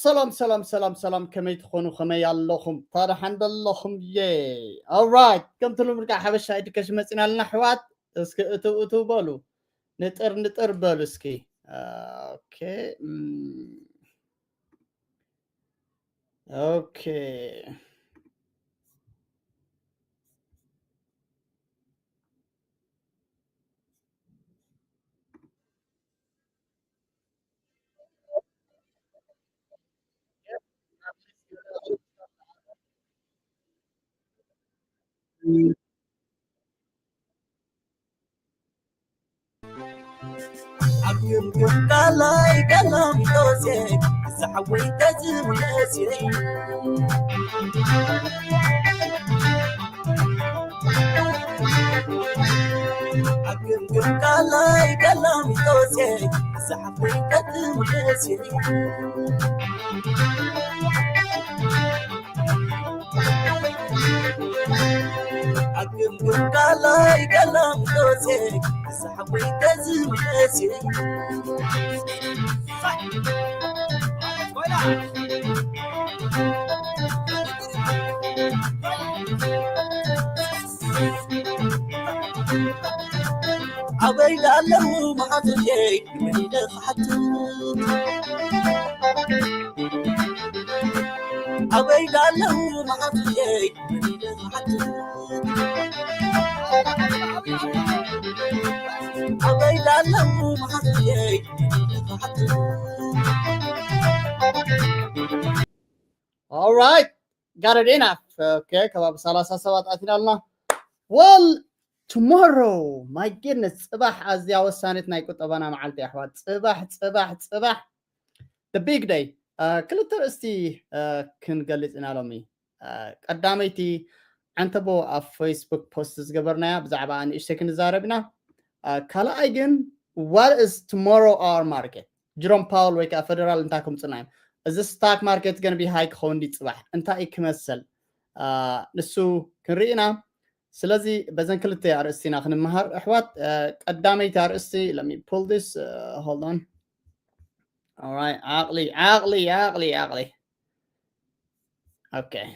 ሰላም ሰላም ሰላም ሰላም፣ ከመይ ትኾኑ? ከመይ ኣለኹም? ታዲያ ሓንደ ኣለኹም? የ ኦራይት፣ ከምቲ ልሙድ ከዓ ሓበሻ ኤዱኬሽን መፂና ኣለና ኣሕዋት። እስኪ እትው እትው በሉ፣ ንጥር ንጥር በሉ እስኪ። ኦኬ፣ እም፣ ኦኬ። ኣብ ግምግም ቃላይ ቀላሚጦሴ፣ ዝሓወይ ተዝምለሴ። ኣብ ግምግም ቃላይ ቀላሚጦሴ፣ ዝሓወይ ተዝምለሴ። ኣብ ግምግም ቃላይ ቀላሚጦሴ፣ ዝሓወይ ተዝምለሴ። ኣበይ ዳለዉ መዓትየይ መሊደ ክሓትት? ኣበይ ዳለዉ መዓትየይ መሊደ ክሓትት? ኣበይ ዳለዉ መዓትየይ መሊደ ክሓትት? All right, got it enough. Okay, ከባቢ ሰላሳ ሰባት ኣቲና ኣለና። Well, tomorrow, my goodness, ፅባሕ ኣዝያ ወሳኒት ናይ ቁጠባና መዓልቲ ኣሕዋት። ፅባሕ ፅባሕ ፅባሕ፣ the big day. ክልተ ርእስቲ ክንገልፅ ኢና ሎሚ። ቀዳመይቲ ዓንተቦ ኣብ ፌስቡክ ፖስት ዝገበርናያ ብዛዕባ ንእሽተይ ክንዛረብ ኢና። ካልኣይ ግን what is tomorrow our market? ጅሮም ፓውል ወይ ከዓ ፈደራል እንታይ ከምፅና እዮም? እዚ ስታክ ማርኬት ገንቢ ሃይ ክኸውን ድዩ ፅባሕ? እንታይ እዩ ክመስል? ንሱ ክንርኢ ኢና። ስለዚ በዘን ክልተ ኣርእስቲ ኢና ክንመሃር ኣሕዋት። ቀዳመይቲ ኣርእስቲ፣ let me pull this, hold on. All right, ዓቕሊ ዓቕሊ ዓቕሊ ዓቕሊ። Okay.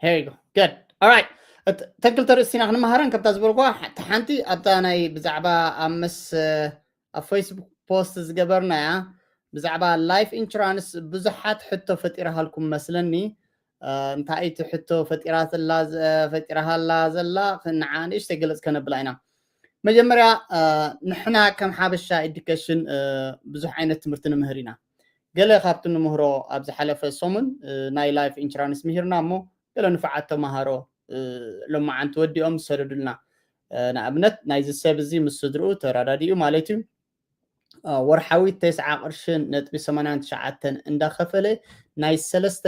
Here you go. Good. All right. እተን ክልተ ርእስቲ ኢና ክንመሃረን። ከምታ ዝበልኳ፣ እታ ሓንቲ ኣብታ ናይ ብዛዕባ ኣብ ምስ ኣብ ፌስቡክ ፖስት ዝገበርናያ ብዛዕባ ላይፍ ኢንሹራንስ ብዙሓት ሕቶ ፈጢራሃልኩም መስለኒ። እንታይ እቲ ሕቶ ፈጢራትላ ፈጢራሃላ ዘላ? ንዓ ንእሽተይ ገለፅ ከነብላ ኢና። መጀመርያ ንሕና ከም ሓበሻ ኤዱኬሽን ብዙሕ ዓይነት ትምህርቲ ንምህር ኢና። ገለ ካብቲ ንምህሮ ኣብ ዝሓለፈ ሰሙን ናይ ላይፍ ኢንሹራንስ ምሂርና እሞ ገለ ንፉዓት ተምሃሮ ሎማዓንቲ ወዲኦም ዝሰደዱልና። ንኣብነት ናይዚ ሰብ እዚ ምስ ስድርኡ ተረዳዲኡ ማለት እዩ። ወርሓዊ ተስዓ ቅርሽን ነጥቢ ሰማንያን ትሽዓተን እንዳኸፈለ ናይ ሰለስተ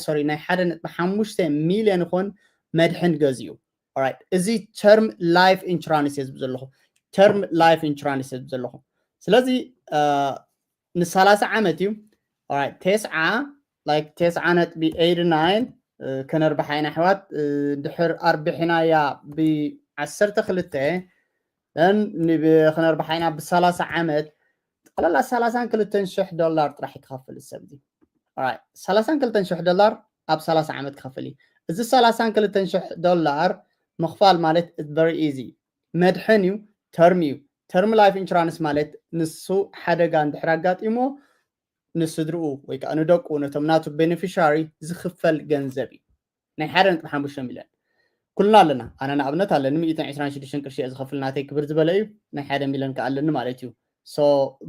ሶሪ ናይ ሓደ ነጥቢ ሓሙሽተ ሚልዮን ይኾን መድሕን ገዚኡ። Alright፣ እዚ ተርም ላይፍ ኢንሹራንስ እየ ዝብል ዘለኹ። ተርም ላይፍ ኢንሹራንስ እየ ዝብል ዘለኹ። ስለዚ ንሰላሳ ዓመት እዩ። Alright፣ ተስዓ like ተስዓ ነጥቢ ኤይት ናይን ከነርብሓ ኢና ኣሕዋት። ድሕር ኣርቢሕናያ ብዓሰርተ ክልተ ን ከነርብሓ ኢና ብሰላሳ ዓመት። ጠቕላላ ሰላሳን ክልተን ሽሕ ዶላር ጥራሕ ይክኸፍል ሰብ እዚ። Alright፣ ሰላሳን ክልተን ሽሕ ዶላር ኣብ ሰላሳ ዓመት ክኸፍል እዩ። እዚ ሰላሳን ክልተን ሽሕ ዶላር ምኽፋል ማለት it's very easy። መድሕን እዩ፣ ተርም እዩ። ተርም ላይፍ ኢንሹራንስ ማለት ንሱ ሓደጋ እንድሕር ኣጋጢሞ ንስድርኡ ወይ ከዓ ንደቁ፣ ነቶም ናቱ ቤኔፊሻሪ ዝኽፈል ገንዘብ እዩ። ናይ ሓደ ነጥቢ ሓሙሽተ ሚልዮን ኩልና ኣለና። ኣነ ንኣብነት ኣለኒ፣ ሚእትን ዕስራን ሽዱሽተን ቅርሺ እየ ዝኸፍል፣ ናተይ ክብር ዝበለ እዩ። ናይ ሓደ ሚልዮን ከዓ ኣለኒ ማለት እዩ። ሶ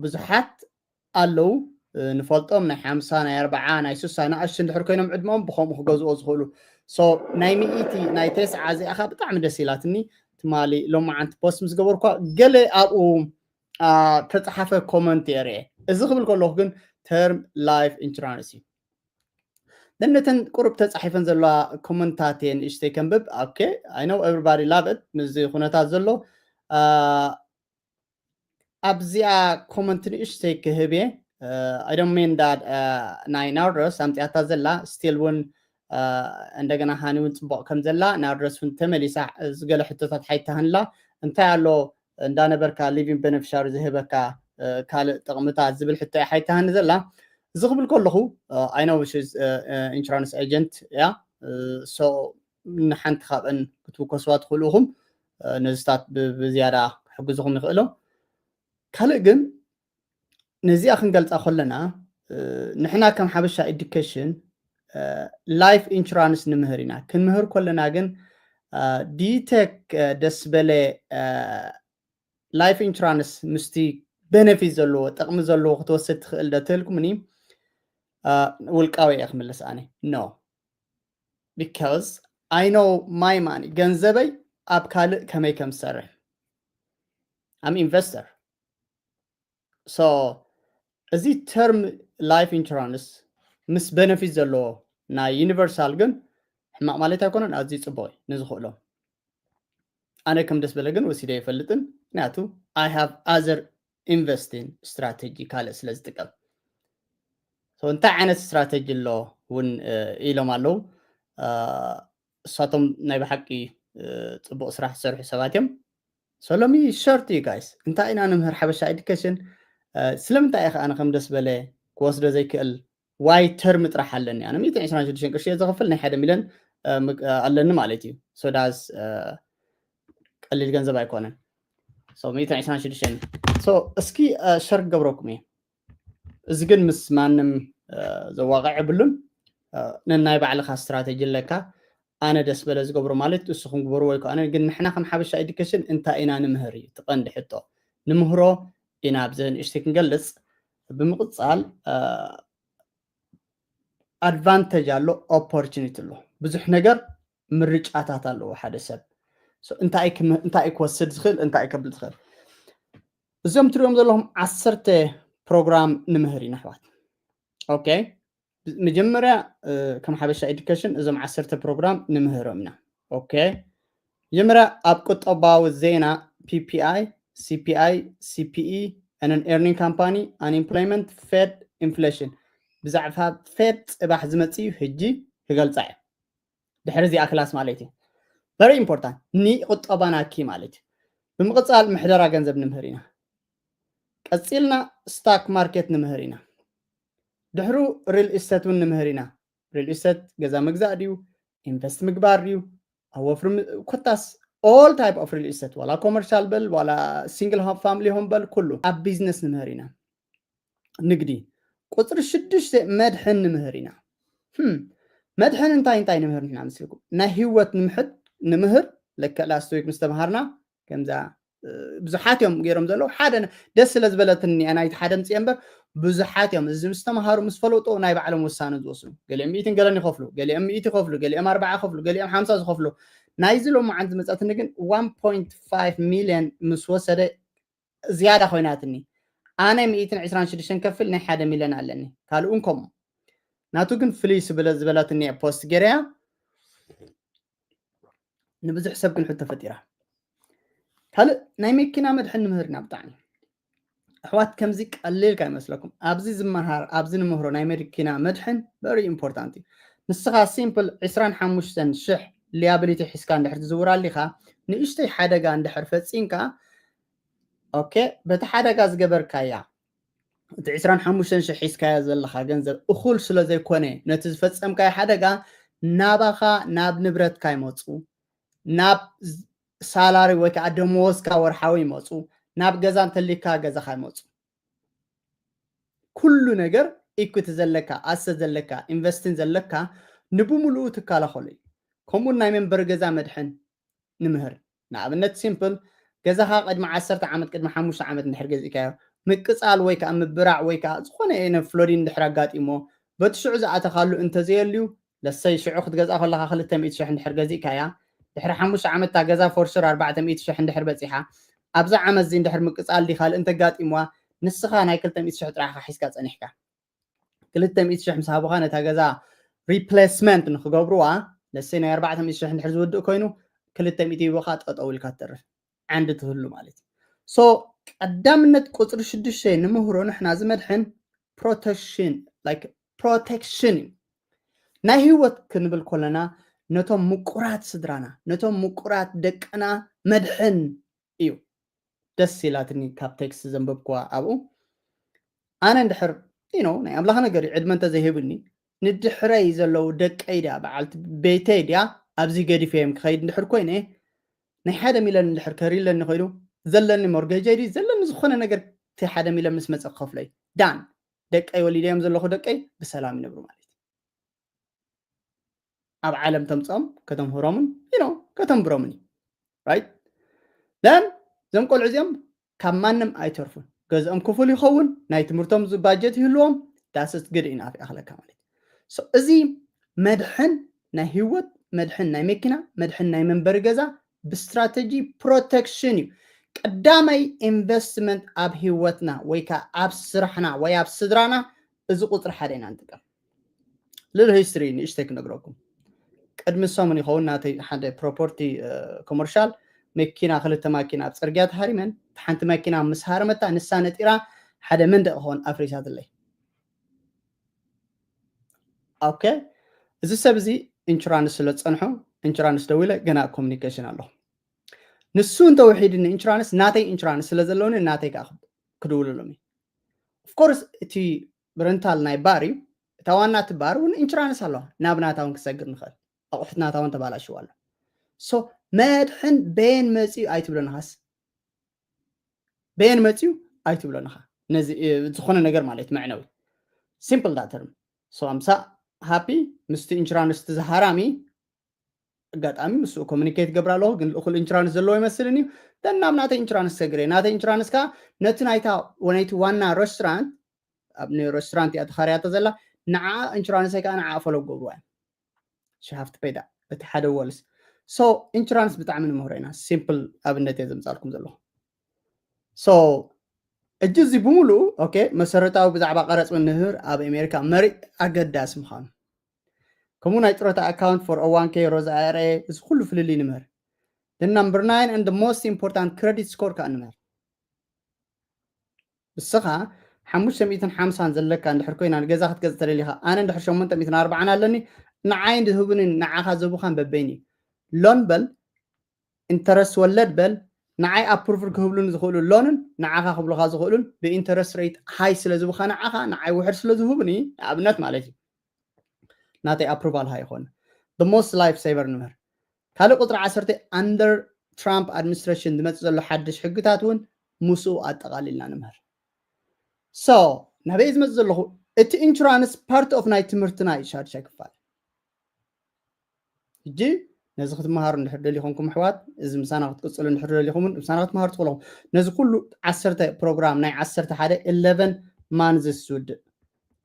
ብዙሓት ኣለዉ ንፈልጦም፣ ናይ ሓምሳ፣ ናይ ኣርብዓ፣ ናይ ስሳ ንኣሽቱ እንድሕር ኮይኖም ዕድመኦም ብኸምኡ ክገዝኦ ዝኽእሉ። ሶ ናይ ሚእቲ፣ ናይ ተስዓ እዚኣ ከዓ ብጣዕሚ ደስ ኢላትኒ። ትማሊ ሎማዓንቲ ፖስት ምስ ገበርኳ ገለ ኣብኡ ተፃሓፈ ኮመንት እየ ርኤ። እዚ ክብል ከለኹ ግን ተርም ላይፍ ኢንሹራንስ እዩ። ነነተን ቁሩብ ተፃሒፈን ዘለዋ ኮመንታት እየ ንእሽተይ ከንብብ። Okay, I know everybody love it ምስዚ ኩነታት ዘሎ። ኣብዚኣ ኮመንት ንእሽተይ ክህብ እየ። I don't mean that ናይ ናርዶስ ኣምፅኣታ ዘላ ስቲል እውን እንደገና ሃኒ እውን ፅቡቅ ከም ዘላ፣ ናርዶስ እውን ተመሊሳ ዝገለ ሕቶታት ሓይታህንላ እንታይ ኣሎ እንዳነበርካ living beneficiary ዝህበካ ካልእ ጥቕምታት ዝብል ሕቶ ሓይታህኒ ዘላ። እዚ ክብል ከለኹ I know insurance agent እያ። ንሓንቲ ካብአን ክትውከስዋ ትኽእሉ ኢኹም። ነዚታት ብዝያዳ ክሕግዝኹም ይኽእሎ። ካልእ ግን ነዚኣ ክንገልፃ ከለና ንሕና ከም ሓበሻ education life insurance ንምህር ኢና። ክንምህር ከለና ግን ዲቴክ ደስ በለ life insurance ምስቲ benefit ዘለዎ ጥቕሚ ዘለዎ ክትወስድ ትኽእል ዶ ትህልኩምኒ? ውልቃዊ እየ ክምልስ ኣነ no because I know my money ገንዘበይ ኣብ ካልእ ከመይ ከም ዝሰርሕ I'm investor so እዚ term life insurance ምስ benefit ዘለዎ ናይ universal ግን ሕማቕ ማለት ኣይኮነን። ኣዝዩ ፅቡቅ እዩ ንዝኽእሎም። ኣነ ከም ደስ በለ ግን ወሲደ ይፈልጥን ምክንያቱ I have other investing strategy ካልእ ስለ ዝጥቀም። እንታይ ዓይነት strategy ኣሎ እውን ኢሎም ኣለዉ። እሳቶም ናይ ብሓቂ ፅቡቅ ስራሕ ዝሰርሑ ሰባት እዮም። ሰሎሚ short you guys እንታይ ኢና ንምህር ሓበሻ education ስለምንታይ እየ ከኣ ከም ደስ በለ ክወስዶ ዘይክእል ዋይ ተርም ጥራሕ ኣለኒ ኣነ ሚእትን ዕስራን ሽዱሽተን ቅርሺ እየ ዝኸፍል ናይ ሓደ ሚልዮን ኣለኒ ማለት እዩ። So that's ቀሊል ገንዘብ ኣይኮነን። So ሚእትን ዕስራን ሽዱሽተን so እስኪ share ክገብረኩም እየ። እዚ ግን ምስ ማንም ዘዋቕዕ የብሉን። ነናይ ባዕልኻ strategy ኣለካ። ኣነ ደስ በለ ዝገብሮ ማለት ንስኹም ግበርዎ ኣይኮነን ግን ንሕና ከም ሓበሻ education እንታይ ኢና ንምህር እዩ እቲ ቀንዲ ሕቶ። ንምህሮ ኢና ኣብዚ ንእሽተይ ክንገልፅ። ብምቕፃል advantage ኣሎ opportunity ኣሎ ብዙሕ ነገር ምርጫታት ኣለዎ ሓደ ሰብ። እንታይ ክወስድ ዝኽእል እንታይ ከብል ዝኽእል እዞም ትሪኦም ዘለኹም ዓሰርተ ፕሮግራም ንምህር ኢና ኣሕዋት። ኦኬ መጀመርያ ከም ሓበሻ education እዞም ዓሰርተ ፕሮግራም ንምህሮም ኢና። ኦኬ መጀመርያ ኣብ ቁጠባዊ ዜና PPI፣ CPI፣ CPE፣ earning company፣ unemployment፣ Fed፣ inflation ብዛዕባ Fed ፅባሕ ዝመፅእ እዩ ሕጂ ክገልፃ እየ። ድሕሪ እዚኣ ክላስ ማለት እዩ። Very important ንቁጠባና ኪ ማለት እዩ። ብምቕፃል ምሕደራ ገንዘብ ንምህር ኢና። ቀፂልና stock market ንምህር ኢና። ድሕሩ real estate እውን ንምህር ኢና። Real estate ገዛ ምግዛእ ድዩ ኢንቨስት ምግባር ድዩ ኣብ ወፍሪ ኮታስ all type of real estate ዋላ commercial በል ዋላ single family home በል ኩሉ ኣብ business ንምህር ኢና። ንግዲ ቁፅሪ ሽዱሽተ መድሕን ንምህር ኢና። መድሕን እንታይ እንታይ ንምህር ንሕና ምስልኩም ናይ ህይወት ንምሕት ንምህር ለከ last week ምስ ተምሃርና ከምዛ ብዙሓት እዮም ገይሮም ዘለዉ ሓደ ደስ ስለ ዝበለትኒ እያ ናይቲ ሓደ ምፅእ እምበር ብዙሓት እዮም እዚ ምስ ተምሃሩ ምስ ፈለጡ ናይ ባዕሎም ውሳነ ዝወስኑ። ገሊኦም ሚእትን ገለን ይኸፍሉ፣ ገሊኦም ሚእቲ ይኸፍሉ፣ ገሊኦም ኣርባዓ ይኸፍሉ፣ ገሊኦም ሓምሳ ዝኸፍሉ። ናይዚ ሎማዓንቲ ዝመፀትኒ ግን one point five million ምስ ወሰደ ዝያዳ ኮይናትኒ። ኣነ ሚእትን ዕስራን ሽዱሽተን ከፍል ናይ ሓደ ሚልዮን ኣለኒ ካልኡን ከምኡ። ናቱ ግን ፍልይ ስብለ ዝበለትኒ እየ post ገይረያ። ንብዙሕ ሰብ ግን ሕቶ ፈጢራ። ካልእ ናይ መኪና መድሕን ንምህር ኢና ብጣዕሚ ኣሕዋት ከምዚ ቀሊል ካይመስለኩም። ኣብዚ ዝመሃር ኣብዚ ንምህሮ ናይ መኪና መድሕን very important እዩ። ንስኻ simple ዕስራን ሓሙሽተን ሽሕ liability ሒዝካ እንድሕር ትዝውር ኣሊኻ ንእሽተይ ሓደጋ እንድሕር ፈፂምካ ኦኬ በቲ ሓደጋ ዝገበርካያ እቲ ዕስራን ሓሙሽተን ሽሕ ሒዝካዮ ዘለኻ ገንዘብ እኹል ስለ ዘይኮነ ነቲ ዝፈፀምካዮ ሓደጋ ናባኻ ናብ ንብረትካ ይመፁ ናብ ሳላሪ ወይ ከዓ ደመወዝካ ወርሓዊ ይመፁ ናብ ገዛ እንተሊካ ገዛኻ ይመፁ። ኩሉ ነገር equity ዘለካ asset ዘለካ investing ዘለካ ንብሙሉኡ ትከላኸሎ እዩ። ከምኡ ናይ መንበሪ ገዛ መድሕን ንምህር ንኣብነት simple ገዛኻ ቅድሚ ዓሰርተ ዓመት ቅድሚ ሓሙሽተ ዓመት እንድሕር ገዚእካዮ ምቅፃል ወይ ከዓ ምብራዕ ወይ ከዓ ዝኾነ ነ flooding እንድሕር ኣጋጢሞ በቲ ሽዑ ዝኣተኻሉ እንተዘየልዩ ለሰይ ሽዑ ክትገዝኣ ከለኻ ክልተ ሚእቲ ሽሕ እንድሕር ገዚእካያ ድሕሪ ሓሙሽተ ዓመት እታ ገዛ for sure ኣርባዕተ ሚእቲ ሽሕ እንድሕር በፂሓ ኣብዛ ዓመት እዚ እንድሕር ምቅፃል ድዩ ካልእ እንተጋጢምዋ ንስኻ ናይ ክልተ ሚእቲ ሽሕ ጥራሕ ኢኻ ሒዝካ ፀኒሕካ። ክልተ ሚእቲ ሽሕ ምስ ሃቡኻ ነታ ገዛ replacement ንክገብርዋ ለሰይ ናይ ኣርባዕተ ሚእቲ ሽሕ እንድሕር ዝውድእ ኮይኑ ክልተ ሚእቲ ሂቦኻ ጠጠው ኢልካ ትተርፍ ዓንዲ ትህሉ ማለት እዩ። So ቀዳምነት ቁፅሪ ሽዱሽተ ንምህሮ ንሕና እዚ መድሕን protection like protection እዩ። ናይ ህይወት ክንብል ከለና ነቶም ምቁራት ስድራና፣ ነቶም ምቁራት ደቅና መድሕን እዩ። ደስ ኢላትኒ ካብ ቴክስት ዘንበብኩዋ ኣብኡ። ኣነ እንድሕር you know ናይ ኣምላኽ ነገር እዩ፣ ዕድመ እንተዘይህብኒ ንድሕረይ ዘለዉ ደቀይ ድያ በዓልቲ ቤተይ ድያ ኣብዚ ገዲፈዮም ክኸይድ እንድሕር ኮይነ፣ ናይ ሓደ ሚልዮን እንድሕር ከሪለኒ ኮይኑ፣ ዘለኒ ሞርጌጀይ ድዩ ዘለኒ ዝኾነ ነገር እቲ ሓደ ሚልዮን ምስ መፀ ክኸፍሎ እዩ። ዳን፣ ደቀይ ወሊደዮም ዘለኹ ደቀይ ብሰላም ይነብሩ ማለት እዩ። ኣብ ዓለም ተምፅኦም ከተምህሮምን you know ከተንብሮምን እዩ። Right? Then እዞም ቆልዑ እዚኦም ካብ ማንም ኣይተርፉን። ገዝኦም ክፉል ይኸውን፣ ናይ ትምህርቶም ባጀት ይህልዎም። That's good enough ይኣኽለካ ማለት እዩ። So እዚ መድሕን ናይ ህይወት፣ መድሕን ናይ መኪና፣ መድሕን ናይ መንበሪ ገዛ ብስትራተጂ ፕሮቴክሽን እዩ። ቀዳማይ ኢንቨስትመንት ኣብ ህይወትና ወይ ከዓ ኣብ ስራሕና ወይ ኣብ ስድራና እዚ ቁፅሪ ሓደ ኢና ንጥቀም። ልል ሂስትሪ ንእሽተይ ክነግረኩም። ቅድሚ ሰሙን ይኸውን ናተይ ሓደ ፕሮፐርቲ ኮመርሻል መኪና፣ ክልተ ማኪና ኣብ ፅርግያ ተሃሪመን፣ ሓንቲ መኪና ምስ ሃረመታ ንሳ ነጢራ ሓደ መንደቅ ክኸውን ኣፍሪሳትለይ። ኦኬ፣ እዚ ሰብ እዚ ኢንሹራንስ ስለ ዝፀንሖ ኢንሹራንስ ደዊለ ገና ኮሚኒኬሽን ኣለኹ። ንሱ እንተውሒድኒ ኢንሹራንስ ናተይ ኢንሹራንስ ስለ ዘለውኒ ናተይ ከዓ ክድውለሎም እዩ። ኦፍኮርስ እቲ ረንታል ናይ ባር እዩ። እታ ዋና እቲ ባር እውን ኢንሹራንስ ኣለዋ። ናብ ናታ እውን ክሰግር ንኽእል። ኣቑሑት ናታ እውን ተባላሽዋ ኣሎ። So መድሕን በየን መፅዩ ኣይትብለንኻስ፣ በየን መፅዩ ኣይትብለንኻ። ነዚ ዝኾነ ነገር ማለት መዕነዊ ሲምፕል ዳተርም። So ኣምሳ ሃፒ ምስቲ ኢንሹራንስ እቲ ዝሃራሚ ኣጋጣሚ ምስኡ ኮሚኒኬት ገብር ኣለኹ፣ ግን እኹል ኢንሹራንስ ዘለዎ ይመስልን እዩ። ደን ናብ ናተይ ኢንሹራንስ ሰግረ። ናተይ ኢንሹራንስ ከዓ ነቲ ናይታ ወነይቲ ዋና ሬስቶራንት፣ ኣብ ሬስቶራንት እያ ተኻርያቶ ዘላ፣ ንዓ ኢንሹራንስ ከዓ ንዓ ፈለግ ገብርዋ እዮም። ሽሃፍቲ ፔዳ እቲ ሓደ ወልስ። So ኢንሹራንስ ብጣዕሚ ንምህሮ ኢና። ሲምፕል ኣብነት እየ ዘምፃልኩም ዘለኹ። So እጂ እዚ ብምሉእ ኦኬ፣ መሰረታዊ ብዛዕባ ቀረፅ ምንህር ኣብ ኣሜሪካ መሪእ ኣገዳሲ ምዃኑ፣ ከምኡ ናይ ጥሮታ ኣካውንት፣ ፎር ኦ ዋን ኬ፣ ሮዝ ኣይ ኣር ኤ፣ እዚ ኩሉ ፍልልይ ንምህር። Then number nine and the most important credit score ከዓ ንምህር። ንስኻ ሓሙሽተ ሚእትን ሓምሳን ዘለካ እንድሕር ኮይና ንገዛ ክትገዝእ ተደሊኻ፣ ኣነ እንድሕር ሸሞንተ ሚእትን ኣርባዓን ኣለኒ፣ ንዓይ ዝህቡኒ ንዓኻ ዝህቡኻን በበይኒ እዩ። ሎን በል፣ ኢንተረስት ወለድ በል፣ ንዓይ ኣፕሩቭ ክህብሉኒ ዝኽእሉ ሎንን ንዓኻ ክብሉኻ ዝኽእሉን ብኢንተረስት ሬት ሃይ ስለ ዝህቡኻ ንዓኻ፣ ንዓይ ውሕድ ስለ ዝህቡኒ፣ ንኣብነት ማለት እዩ፣ ናተይ ኣፕሩቫል ሃይ ይኾን። The most life saver ንምህር። ካልእ ቁፅሪ ዓሰርተ under ትራምፕ ኣድሚኒስትሬሽን ዝመፅእ ዘሎ ሓድሽ ሕግታት እውን ምስኡ ኣጠቓሊልና ንምህር። So ናበይ ዝመፅእ ዘለኹ፣ እቲ ኢንሹራንስ ፓርት ኦፍ ናይ ትምህርትና እዩ ሻድሻይ ክፋል። ሕጂ ነዚ ክትመሃሩ እንድሕር ደሊኹምኩም ኣሕዋት፣ እዚ ምሳና ክትቅፅሉ እንድሕር ደሊኹም እውን ምሳና ክትመሃሩ ትኽእሉ። ነዚ ኩሉ ዓሰርተ ፕሮግራም ናይ ዓሰርተ ሓደ ኢለቨን ማንዝስ ዝውድእ፣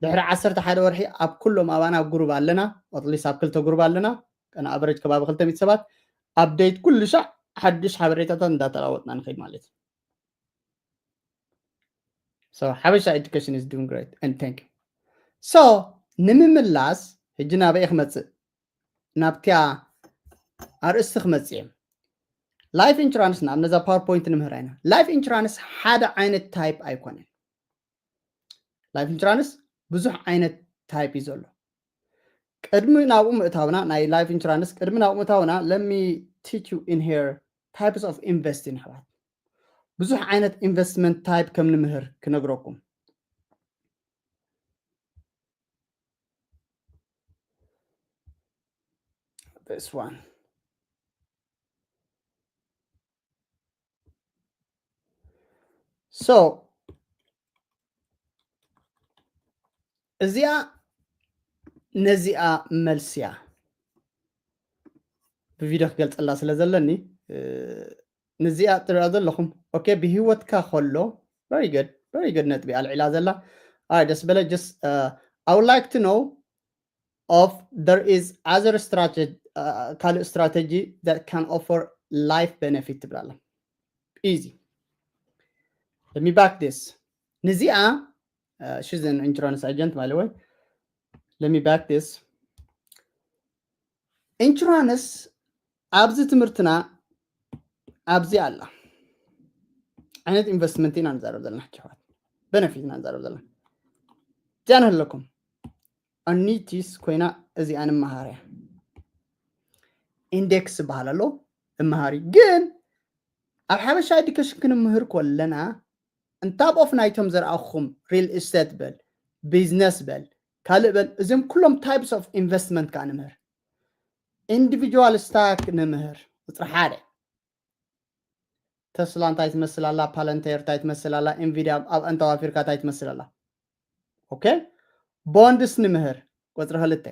ድሕሪ ዓሰርተ ሓደ ወርሒ ኣብ ኩሎም ኣባና ግሩብ ኣለና፣ ኣትሊስት ኣብ ክልተ ግሩብ ኣለና፣ ቀን ኣቨሬጅ ከባቢ ክልተ ሚእቲ ሰባት። ኣፕዴት ኩሉ ሻዕ ሓድሽ ሓበሬታታት እንዳተለዋወጥና ንኸይድ ማለት እዩ። So ሓበሻ education is doing great and thank you። So ንምምላስ ሕጂ ናበይ ክመፅእ፣ ናብቲያ ኣርእስቲ ክመፅእ እየ። ላይፍ ኢንሹራንስ ንኣብነት እዛ ፓወርፖይንት ንምህራ ኢና። ላይፍ ኢንሹራንስ ሓደ ዓይነት ታይፕ ኣይኮነን። ላይፍ ኢንሹራንስ ብዙሕ ዓይነት ታይፕ እዩ ዘሎ። ቅድሚ ናብኡ ምእታውና፣ ናይ ላይፍ ኢንሹራንስ ቅድሚ ናብኡ ምእታውና፣ let me teach you in here types of investing ኣሕዋት። ብዙሕ ዓይነት ኢንቨስትመንት ታይፕ ከም ንምህር ክነግረኩም። This one. So እዚኣ ነዚኣ መልሲ እያ። ብቪድዮ ክገልፀላ ስለ ዘለኒ ነዚኣ ትሪኣ ዘለኹም። ኦኬ፣ ብሂወትካ ከሎ። Very good, very good ነጥቢ ኣልዒላ ዘላ። ኣይ ደስ በለ። Just I would like to know of there is other strategy, ካልእ ስትራተጂ that can offer life benefit ትብላላ። Easy. Let me back this. ንዚኣ she's an insurance agent by the way. Let me back this. ኢንሹራንስ ኣብዚ ትምህርትና ኣብዚ ኣላ። ዓይነት ኢንቨስትመንት ኢና ንዛረብ ዘለና ሕጂ ኣሕዋት፣ በነፊት ኢና ንዛረብ ዘለና። እዚኣ ንህለኩም ኣኒቲስ ኮይና እዚኣ ንምሃር እያ። ኢንዴክስ ዝበሃል ኣሎ እምሃሪ። ግን ኣብ ሓበሻ ኤዱኬሽን ክንምህር ከለና እንታብ ኦፍ ናይቶም ዘርኣኹም ሪል ስቴት በል፣ ቢዝነስ በል፣ ካልእ በል፣ እዚም ኩሎም ታይፕስ ኦፍ ኢንቨስትመንት ከዓ ንምህር። ኢንዲቪጁዋል ስታክ ንምህር። ቁፅሪ ሓደ ተስላ እንታይ ትመስል ኣላ፣ ፓለንቴር እንታይ ትመስል ኣላ፣ ኢንቪዲያ ኣብ ኣንታው ኣፍሪካ እንታይ ትመስል ኣላ። ኦኬ፣ ቦንድስ ንምህር። ቁፅሪ ክልተ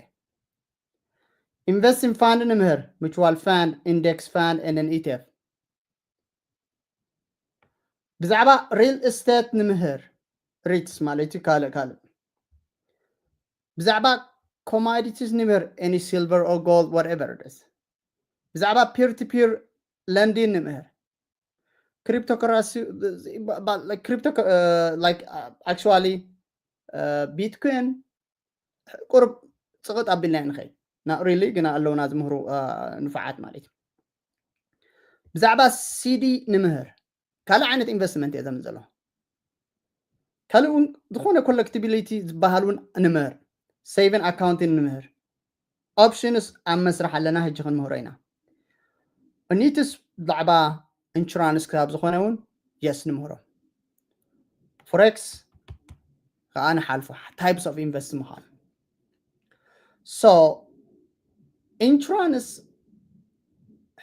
ኢንቨስቲንግ ፋንድ ንምህር፣ ሚቹዋል ፋንድ፣ ኢንዴክስ ፋንድ ኤንደን ኢቲኤፍ። ብዛዕባ ሪል ስቴት ንምህር፣ ሪትስ ማለት እዩ። ካልእ ካልእ ብዛዕባ ኮማዲቲስ ንምህር፣ any silver or gold, whatever it is። ብዛዕባ ፒር ቱ ፒር ለንዲን ንምህር፣ ክሪፕቶከረንሲ፣ ክሪፕቶ፣ like actually ቢትኮይን ቁርብ ፅቕጥ ኣቢልና ንኸይ ናት ሪሊ ግና ኣለውና ዝምህሩ ንፉዓት ማለት እዩ። ብዛዕባ ሲዲ ንምህር፣ ካልእ ዓይነት ኢንቨስትመንት እየ ዘምን ዘሎ። ካልእ እውን ዝኾነ ኮሌክቲቢሊቲ ዝበሃል እውን ንምህር፣ ሴቪን ኣካውንቲን ንምህር። ኦፕሽንስ ኣብ መስራሕ ኣለና፣ ሕጂ ክንምህሮ ኢና። ኒትስ ብዛዕባ ኢንሹራንስ ክሳብ ዝኾነ እውን የስ ንምህሮ። ፎሬክስ ከዓ ንሓልፎ፣ ታይፕስ ኦፍ ኢንቨስት ምዃኑ። ሶ ኢንሹራንስ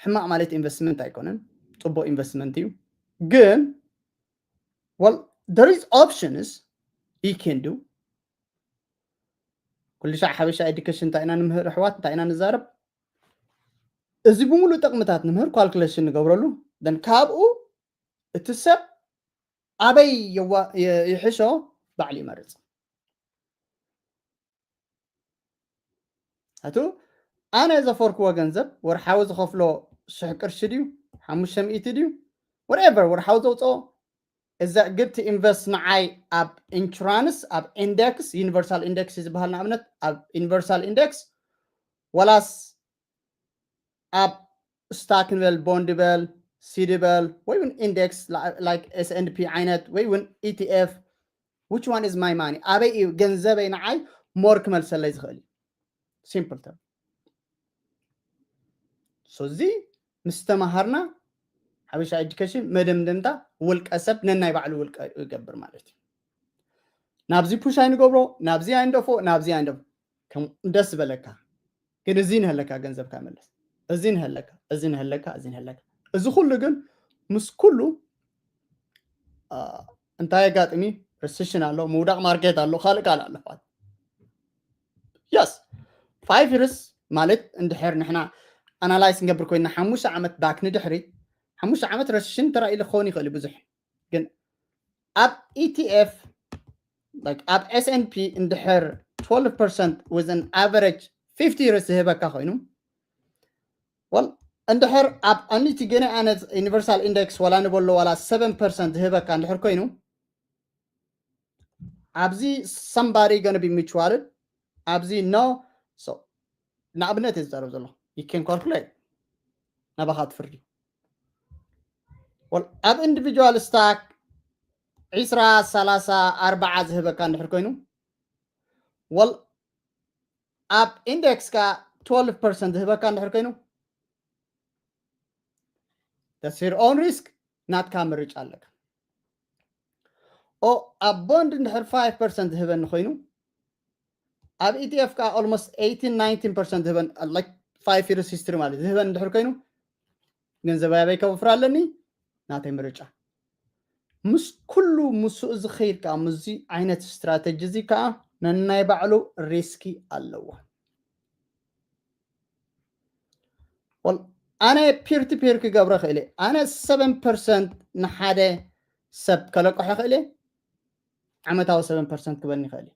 ሕማቕ ማለት ኢንቨስትመንት ኣይኮነን፣ ፅቡቅ ኢንቨስትመንት እዩ። ግን well, there is options you can do። ኩሉ ሻዕ ሓበሻ ኤዱኬሽን እንታይ ኢና ንምህር ኣሕዋት፣ እንታይ ኢና ንዛረብ? እዚ ብምሉእ ጥቕምታት ንምህር፣ ኳልኩሌሽን ንገብረሉ። ን ካብኡ እቲ ሰብ ኣበይ ይሕሾ ባዕሉ ይመርፅ። ኣቱ ኣነ ዘፈርክዎ ገንዘብ ወርሓዊ ዝኸፍሎ ሽሕ ቅርሺ ድዩ፣ ሓሙሽተ ሚእቲ ድዩ፣ whatever ወርሓዊ ዘውፅኦ፣ እዛ ግድ ኢንቨስት ንዓይ ኣብ ኢንሹራንስ፣ ኣብ ኢንደክስ፣ ዩኒቨርሳል ኢንደክስ ዝበሃል ንኣብነት፣ ኣብ ዩኒቨርሳል ኢንደክስ ወላስ ኣብ ስታክ ንበል፣ ቦንድ በል፣ ሲዲ በል፣ ወይ እውን ኢንደክስ like S and P ዓይነት ወይ እውን ኢቲኤፍ፣ which one is my money? ኣበይ እዩ ገንዘበይ ንዓይ ሞር ክመልሰለይ ዝኽእል? ሲምፕል ተም። ሶ እዚ ምስ ተማሃርና ሓበሻ ኤዱኬሽን መደምደምታ ውልቀ ሰብ ነናይ ባዕሉ ውልቀ ይገብር ማለት እዩ። ናብዚ ፑሽ ኣይንገብሮ፣ ናብዚ ኣይንደፎ፣ ናብዚ ኣይንደፎ። ከም ደስ ዝበለካ ግን እዚ ንህለካ ገንዘብካ መለስ፣ እዚ ንህለካ፣ እዚ ንህለካ፣ እዚ ንህለካ። እዚ ኩሉ ግን ምስ ኩሉ እንታይ ኣጋጥሚ? ሪሴሽን ኣሎ፣ ምውዳቕ ማርኬት ኣሎ፣ ካልእ ካልእ ኣሎ። የስ ፋይቭ ይርስ ማለት እንድሕር ንሕና ኣናላይስ ንገብር ኮይና ሓሙሽተ ዓመት ባክ ንድሕሪት፣ ሓሙሽተ ዓመት ሪሴሽን ተራእዩ ክኸውን ይኽእል እዩ ብዙሕ። ግን ኣብ ኢቲኤፍ ኣብ S and P እንድሕር ትወልቭ ፐርሰንት with an average ፊፍቲ ይርስ ዝህበካ ኮይኑ፣ well እንድሕር ኣብ ኣኒቲ ገነ ኣነት ዩኒቨርሳል ኢንደክስ ዋላ ንበሎ ዋላ ሰቨን ፐርሰንት ዝህበካ እንድሕር ኮይኑ፣ ኣብዚ somebody gonna be mutual፣ ኣብዚ no። So ንኣብነት እየ ዝዛረብ ዘሎ፣ you can calculate ናባኻ ትፍርዲ። Well ኣብ ኢንዲቪጁዋል ስታክ ዒስራ፣ ሰላሳ፣ ኣርባዓ ዝህበካ እንድሕር ኮይኑ፣ well ኣብ ኢንደክስ ካ ትወልቭ ፐርሰንት ዝህበካ እንድሕር ኮይኑ፣ that's your own risk፣ ናትካ ምርጫ ኣለካ። ኦ ኣብ ቦንድ እንድሕር ፋይቭ ፐርሰንት ዝህበኒ ኮይኑ፣ ኣብ ኢቲኤፍ ካ ኦልሞስት ኤይቲን ናይንቲን ፐርሰንት ዝህበን፣ like ፋይቭ ይርስ ሂስትሪ ማለት ዝህበን እንድሕር ኮይኑ፣ ገንዘብ ኣበይ ከውፍር ኣለኒ? ናተይ ምርጫ። ምስ ኩሉ ምስኡ ዝኸይድ ከዓ ምስዚ ዓይነት ስትራተጂ እዚ ከዓ ነናይ ባዕሉ ሪስኪ ኣለዎ። Well ኣነ ፒር ቱ ፒር ክገብሮ ክእል እየ። ኣነ ሰቨን ፐርሰንት ንሓደ ሰብ ከለቅሖ ክእል እየ። ዓመታዊ ሰቨን ፐርሰንት ክበኒ ይኽእል እዩ።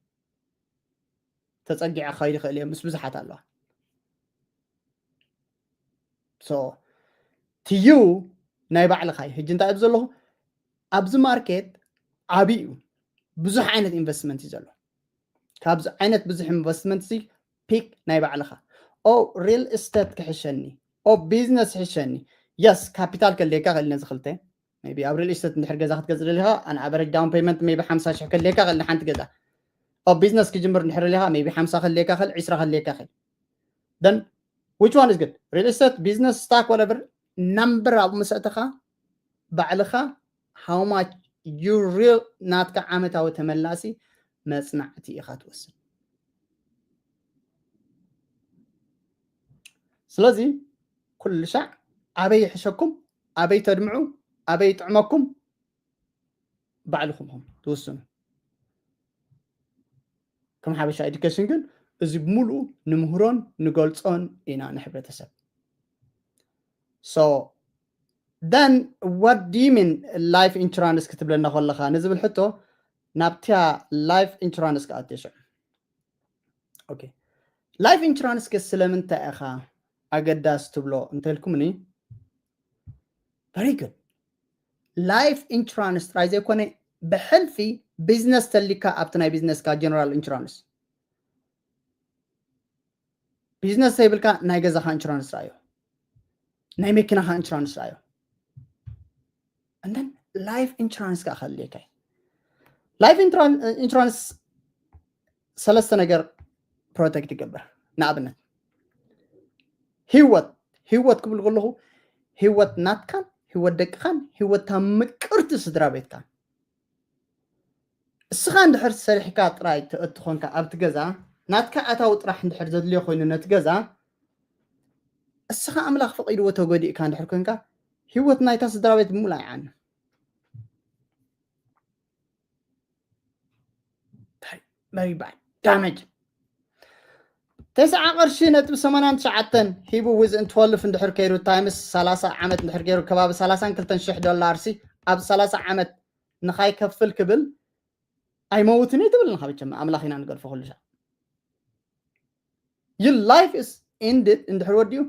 ተፀጊዐ ክኸይድ ይኽእል እየ ምስ ብዙሓት ኣለዋ። So ትዩ ናይ ባዕልኻ እዩ። ሕጂ እንታይ እብ ዘለኹ ኣብዚ ማርኬት ዓብዪ እዩ። ብዙሕ ዓይነት ኢንቨስትመንት እዩ ዘሎ። ካብዚ ዓይነት ብዙሕ ኢንቨስትመንት እዚ ፒክ ናይ ባዕልኻ። ኦ ሪል ስቴት ክሕሸኒ፣ ኦ ቢዝነስ ክሕሸኒ። የስ ካፒታል ከድልየካ ክእል ነዚ ክልተ ቢ ኣብ ሪል ስቴት እንድሕር ገዛ ክትገዝእ ደሊኻ ኣን ኣቨሬጅ ዳውን ፔመንት ቢ ሓምሳ ሽሕ ከድልየካ ክእል ንሓንቲ ገዛ። ኦ ቢዝነስ ክጅምር እንድሕር ደሊኻ ቢ ሓምሳ ከድልየካ ክእል፣ ዒስራ ከድልየካ ክእል። Then which one is good? Real estate, business, stock, whatever. Number ኣብ መስእተኻ ባዕልኻ how much you real ናትካ ዓመታዊ ተመላሲ መጽናዕቲ ኢኻ ትወስድ። ስለዚ ኩሉ ሻዕ ኣበይ ይሕሸኩም፣ ኣበይ ተድምዑ፣ ኣበይ ይጥዕመኩም ባዕልኹም ኢኹም ትውስኑ። ከም ሓበሻ ኤዱኬሽን ግን እዚ ብምሉኡ ንምህሮን ንገልጾን ኢና ንሕብረተሰብ። So then what do you mean life insurance ክትብለና ከለኻ ንዝብል ሕቶ ናብቲያ life insurance ክኣትዮ ሽዑ። Okay, life insurance ከ ስለምንታይ ኢኻ ኣገዳሲ ትብሎ እንተልኩምኒ፣ very good። Life insurance ጥራይ ዘይኮነ ብሕልፊ ቢዝነስ ተሊካ ኣብቲ ናይ ቢዝነስካ general insurance፣ ቢዝነስ ዘይብልካ ናይ ገዛኻ ኢንሹራንስ ርኣዮ፣ ናይ መኪናኻ ኢንሹራንስ ርኣዮ። And then life insurance ከዓ ከድልየካ እዩ። Life insurance ሰለስተ ነገር ፕሮቴክት ይገብር። ንኣብነት ህይወት፣ ህይወት ክብል ከለኹ ህይወት ናትካን ህይወት ደቅኻን ህይወት እታ ምቅርቲ ስድራ ቤትካን። እስኻ እንድሕር ሰሪሕካ ጥራይ ትእቲ ኾንካ ኣብቲ ገዛ ናትካ ኣታዊ ጥራሕ እንድሕር ዘድልዮ ኮይኑ ነቲ ገዛ እስኻ ኣምላኽ ፈቒድዎ ተጎዲእካ እንድሕር ኮንካ ህይወት ናይታ ስድራ ቤት ብምሉእ ኣይዓንን። Very bad damage። ተስዓ ቅርሺ ነጥቢ ሰማንያን ትሽዓተን ሂቡ within twelve እንድሕር ከይሩ ታይምስ ሰላሳ ዓመት እንድሕር ገይሩ ከባቢ ሰላሳን ክልተን ሽሕ ዶላር ሲ ኣብ ሰላሳ ዓመት ንኻይከፍል ክብል ኣይመውትን እዩ ትብል ንኻ ብቸማ ኣምላኽ ኢና ንገድፎ ኩሉ ሻዕ። Your life is ended እንድሕር ወዲኡ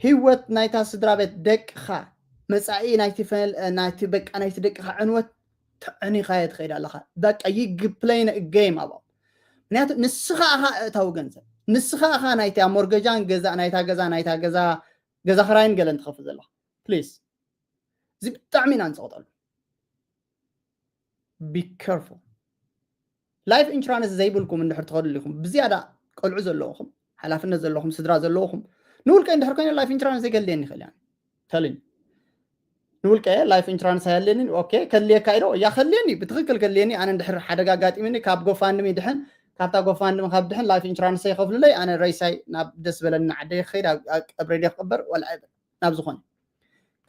ህይወት ናይታ ስድራ ቤት ደቅኻ መጻኢ ናይቲ ፈል ናይቲ በቃ ናይቲ ደቅኻ ዕንወት ተዕኒኻዮ ትኸይድ ኣለኻ። በቃ you playing a game ኣብኦም። ምክንያቱ ንስኻ ኢኻ እእታዊ ገንዘብ፣ ንስኻ ኢኻ ናይታ ሞርገጃን ገዛ ናይታ ገዛ ናይታ ገዛ ገዛ ክራይን ገለን ትኸፍል ዘለኻ። ፕሊዝ እዚ ብጣዕሚ ኢና ንፀቕጠሉ። Be careful። Life insurance ዘይብልኩም እንድሕር ትኸዱ ኣለኹም ብዝያዳ ቆልዑ ዘለኹም ሓላፍነት ዘለኹም ስድራ ዘለኹም ንውልቀ እንድሕር ኮይነ life insurance ዘይገድልየኒ ይኽእል እያ ተልኝ ንውልቀ life insurance ኣየድልየኒ። ኦኬ ከድልየካ ኢዶ እያ ከድልየኒ ብትኽክል ከድልየኒ። ኣነ እንድሕር ሓደጋ ኣጋጢምኒ ካብ ጎፋንድሚ ድሕን ካብታ ጎፋንድሚ ካብ ድሕን life insurance ይኸፍሉለይ ኣነ ሬሳይ ናብ ደስ በለኒ ዓደይ ክኸይድ ኣብ ቀብሪ ድየ ክቕበር ወላ ናብ ዝኾነ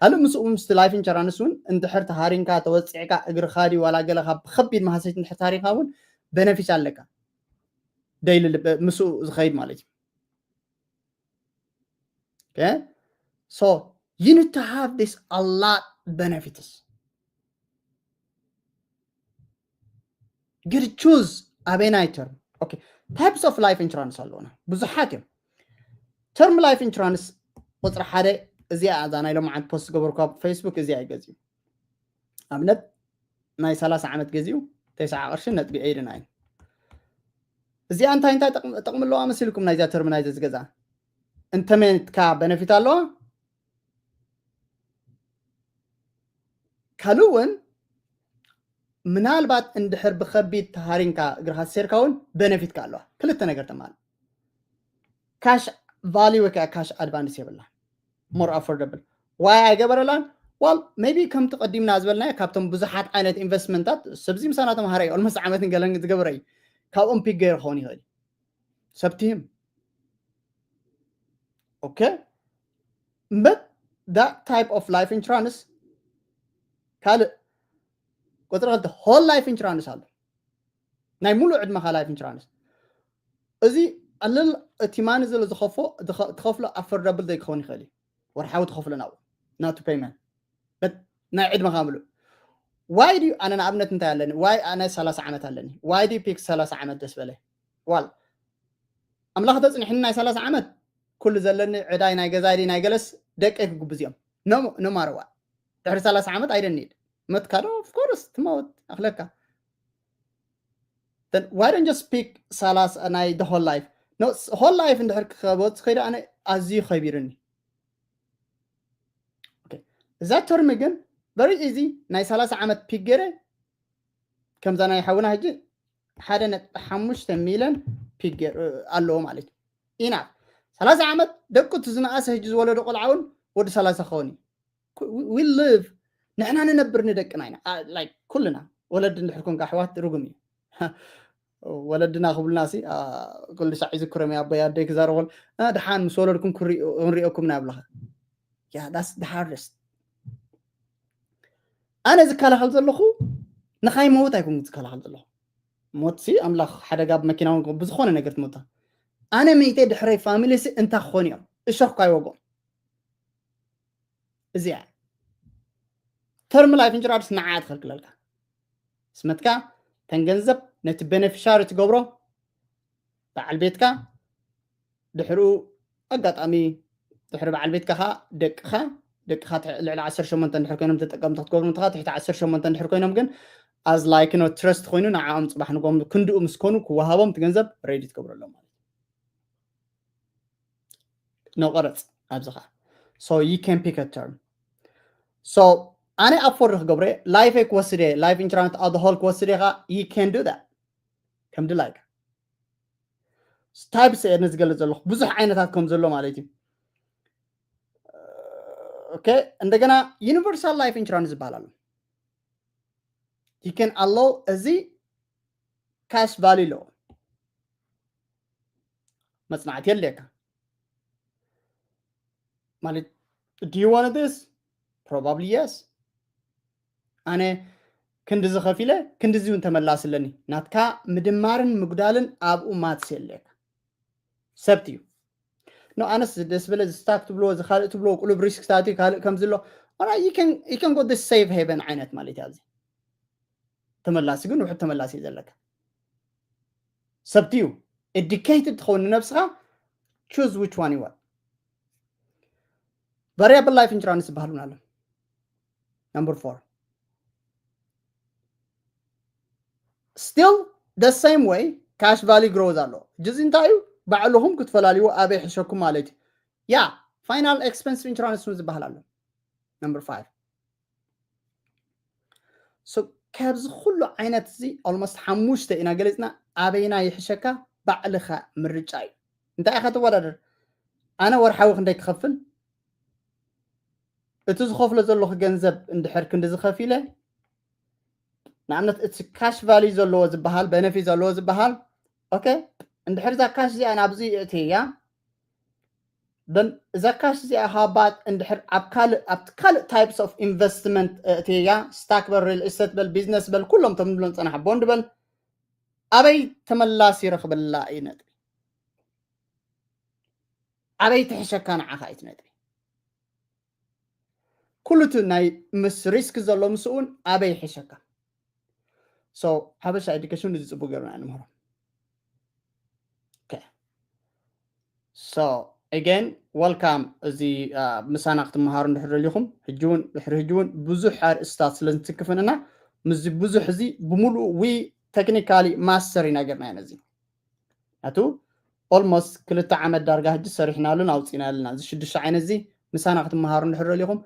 ካልእ ምስኡ ምስቲ life insurance እውን እንድሕር ተሃሪንካ ተወፂዕካ እግርኻ ድዩ ዋላ ገለኻ ብከቢድ ማህሰይቲ እንድሕር ተሃሪንካ እውን benefits ኣለካ። Daily ምስኡ ዝኸይድ ማለት እዩ። Okay, so you need to have this a lot benefits. Good choose ኣበናይ term። Okay, types of life insurance ኣለውና ብዙሓት እዮም። Term life insurance ቁፅሪ ሓደ እዚኣ እዛ ናይ ሎማዓንቲ ፖስት ገበርኩ ኣብ ፌስቡክ እዚኣ እዩ ገዚኡ። ኣብነት ናይ ሰላሳ ዓመት ገዚኡ ተስዓ ቅርሺ ነጥቢ ኤይዲ ናይን። እዚኣ እንታይ እንታይ ጥቕሚ ኣለዋ መሲልኩም ናይዚኣ ተርም ናይዚ ዝገዛ እንተመትካ በነፊት ኣለዋ። ካልእ እውን ምናልባት እንድሕር ብከቢድ ተሃሪንካ እግርካ ሴርካ እውን በነፊትካ ኣለዋ። ክልተ ነገር ተማል ካሽ ቫሊ ወይ ከዓ ካሽ ኣድቫንስ የብላ more affordable ዋይ ኣይገበረላን። Well maybe ከምቲ ቀዲምና ዝበልናዮ ካብቶም ብዙሓት ዓይነት ኢንቨስትመንታት ሰብዚ ምሳና ተምሃረ እዩ ኦልሞስት ዓመትን ገለን ዝገበረ እዩ። ካብኦም ፒክ ገይሩ ክኸውን ይኽእል ሰብቲህም okay but that type of life insurance ካልእ ቁፅሪ ክልተ whole life insurance ኣሎ። ናይ ሙሉእ ዕድመኻ life insurance እዚ ኣልል እቲ ማኒ ዝለ ዝኸፎ ትኸፍሎ affordable ዘይክኸውን ይኽእል እዩ። ወርሓዊ ትኸፍሎ ናብኡ ናቱ payment but ናይ ዕድመኻ ምሉእ ዋይ ድዩ ኣነ ንኣብነት እንታይ ኣለኒ ዋይ ኣነ ሰላሳ ዓመት ኣለኒ ዋይ ድዩ ፒክ ሰላሳ ዓመት ደስ በለ ዋል ኣምላኽ ተፅንሕኒ ናይ ሰላሳ ዓመት ኩሉ ዘለኒ ዕዳይ ናይ ገዛይ ናይ ገለስ ደቀይ ክጉብዝ እዮም። No matter what ድሕሪ ሰላሳ ዓመት ኣይደኒድ መትካዶ of course ትመውት ኣኽለካ why don't just pick ሰላሳ ናይ the whole life no whole life እንድሕር ክኸበፅ ከይደ ኣነ ኣዝዩ ከቢርኒ። እዛ ተርሚ ግን very easy ናይ ሰላሳ ዓመት ፒክ ገይረ ከምዛ ናይ ሓውና ሕጂ ሓደ ነጥቢ ሓሙሽተ ሚልዮን ፒክ ኣለዎ ማለት እዩ። ኢና ሰላሳ ዓመት ደቁ እቲ ዝነኣሰ ሕጂ ዝወለዶ ቆልዓ እውን ወዲ ሰላሳ ክኸውን እዩ። We live፣ ንሕና ንነብር ንደቅና ኢና። ኩልና ወለዲ እንድሕር ኮንካ ኣሕዋት ርጉም እዩ። ወለድና ክብሉና ሲ ኩሉ ሳዕ ይዝክሮም ኣቦይ ኣደይ ክዛረበሉ፣ ደሓን ምስ ወለድኩም ክንሪኦኩም ኢና ይብለኻ። Yeah, that's the hardest። ኣነ ዝከላኸል ዘለኹ ንኻይ መውት ኣይኮንኩ ዝከላኸል ዘለኹ። ሞት ሲ ኣምላኽ ሓደጋ ብመኪና እውን ብዝኾነ ነገር ትሞታ። ኣነ መይተ ድሕረይ ፋሚሊ ሲ እንታይ ክኾኑ እዮም? እሾኽ ካይወግኦም። እዚኣ ተርም ላይፍ ኢንሹራንስ ንዓ ትኸልክለልካ። ስመትካ ተን ገንዘብ ነቲ ቤኔፊሻሪ ትገብሮ በዓል ቤትካ፣ ድሕሩ ኣጋጣሚ ድሕሪ በዓል ቤትካ ኸዓ ደቅኻ ደቅኻ ልዕሊ ዓሰርተ ሸሞንተ እንድሕር ኮይኖም ተጠቀምቲ ክትገብሩ እንተኻ ትሕቲ ዓሰርተ ሸሞንተ እንድሕር ኮይኖም ግን as like no trust ኮይኑ ንዓኦም ፅባሕ ንጎም ክንድኡ ምስ ኮኑ ክወሃቦም እቲ ገንዘብ ሬዲ ትገብረሎም ማለት እዩ። No ቀረፅ ኣብዚ ኸዓ so you can pick a term። So ኣነ ኣፎርድ ክገብረ ላይፈይ ክወስድ እየ፣ ላይፍ ኢንሹራንስ ኣድሆል ክወስድ እየ ኸዓ you can do that ከም ድላይካ። ታይፕስ እየ ዝገልፅ ዘለኹ ብዙሕ ዓይነታት ከም ዘሎ ማለት እዩ። ኦኬ፣ እንደገና ዩኒቨርሳል ላይፍ ኢንሹራንስ ዝበሃል ኣሎ። You can allow እዚ ካሽ ቫልዩ ኣለዎ። መፅናዕቲ የድልየካ ማለት do you want this? Probably yes። ኣነ ክንድዚ ከፊለ ክንድዚ እውን ተመላሲ ኣለኒ። ናትካ ምድማርን ምጉዳልን ኣብኡ ማትስ የድልየካ። ሰብት እዩ። ኖ ኣነስ ደስ በለ ዝስታክ ትብሎ ዝካልእ ትብሎ ቁሉብ ሪስክ ስታቲ ካልእ ከምዚ ኣሎ you can go this safe haven ዓይነት ማለት እዩ። ኣብዚ ተመላሲ ግን ውሕድ ተመላሲ እዩ ዘለካ። ሰብት እዩ። ኤዲኬትድ ትኸውን ንነብስኻ choose which one you want። ቫሪያብል ላይፍ ኢንሹራንስ ዝበሃል እውን ኣሎ። Number four still the same way ካሽ ቫልዩ ግሮዝ ኣሎ። ሕጂ እዚ እንታይ እዩ? ባዕልኹም ክትፈላልይዎ ኣበይ ሕሸኩም ማለት እዩ። ያ ፋይናል ኤክስፐንስ ኢንሹራንስ እውን ዝበሃል ኣሎ። Number five so ካብዚ ኩሉ ዓይነት እዚ ኦልሞስት ሓሙሽተ ኢና ገሊፅና። ኣበይና ይሕሸካ? ባዕልኻ ምርጫ እዩ። እንታይ ኢኻ ተወዳደር? ኣነ ወርሓዊ ክንደይ ክኸፍል? እቲ ዝኸፍሎ ዘለኹ ገንዘብ እንድሕር ክንዲ ዝኸፊለ ንኣብነት እቲ ካሽ ቫልዩ ዘለዎ ዝበሃል ቤነፊት ዘለዎ ዝበሃል ኦኬ እንድሕር እዛ ካሽ እዚኣ ናብዚ እትያ እዛ ካሽ እዚኣ ሃባት እንድሕር ኣብ ካልእ ኣብቲ ካልእ ታይፕስ ኦፍ ኢንቨስትመንት እትያ ስታክ በል ሪል ስቴት በል ቢዝነስ በል ኩሎም ቶም ንብሎም ፀናሕ ቦንድ በል ኣበይ ተመላሲ ይረኽበላ እዩ ነጥቢ። ኣበይ ትሕሸካ ንዓኻ እዩ ነጥቢ። ኩሉ እቲ ናይ ምስ ሪስክ ዘሎ ምስኡን ኣበይ ይሕሸካ። So ሓበሻ ኤዱኬሽን እዚ ፅቡቅ ገርና ንምህሮ። So again welcome። እዚ ምሳና ክትመሃሩ እንድሕር ደሊኹም ሕጂ እውን ድሕሪ ሕጂ እውን ብዙሕ ኣርእስታት ስለ እንትክፍንና ምስዚ ብዙሕ እዚ ብምሉእ ዊ ቴክኒካሊ ማስተር ኢና ገርና ነዚ ናቱ ኦልሞስት ክልተ ዓመት ዳርጋ ሕጂ ሰሪሕናሉን ኣውፂናሉና እዚ ሽዱሽተ ዓይነት እዚ ምሳና ክትመሃሩ እንድሕር ደሊኹም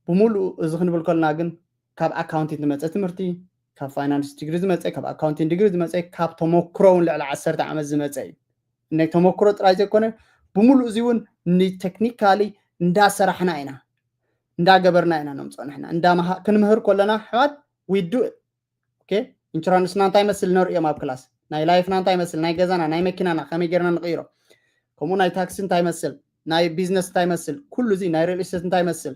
ብምሉእ እዚ ክንብል ከልና ግን ካብ ኣካውንቲንግ ዝመፀ ትምህርቲ ካብ ፋይናንስ ዲግሪ ዝመፀ ካብ ኣካውንቲንግ ዲግሪ ዝመፀ ካብ ተመክሮ እውን ልዕሊ ዓሰርተ ዓመት ዝመፀ እዩ። እነ ተመክሮ ጥራይ ዘይኮነ ብምሉእ እዚ እውን ንቴክኒካሊ እንዳሰራሕና ኢና እንዳገበርና ኢና ነምፅኦ ንሕና እንዳመሃ ክንምህር ከለና ኣሕዋት we do it። ኦኬ ኢንሹራንስና እንታይ መስል ነርእዮም ኣብ ክላስ ናይ ላይፍና እንታይ መስል ናይ ገዛና ናይ መኪናና ከመይ ጌርና ንቕይሮ ከምኡ ናይ ታክሲ እንታይ መስል ናይ ቢዝነስ እንታይ መስል ኩሉ እዚ ናይ ሪል ስቴት እንታይ መስል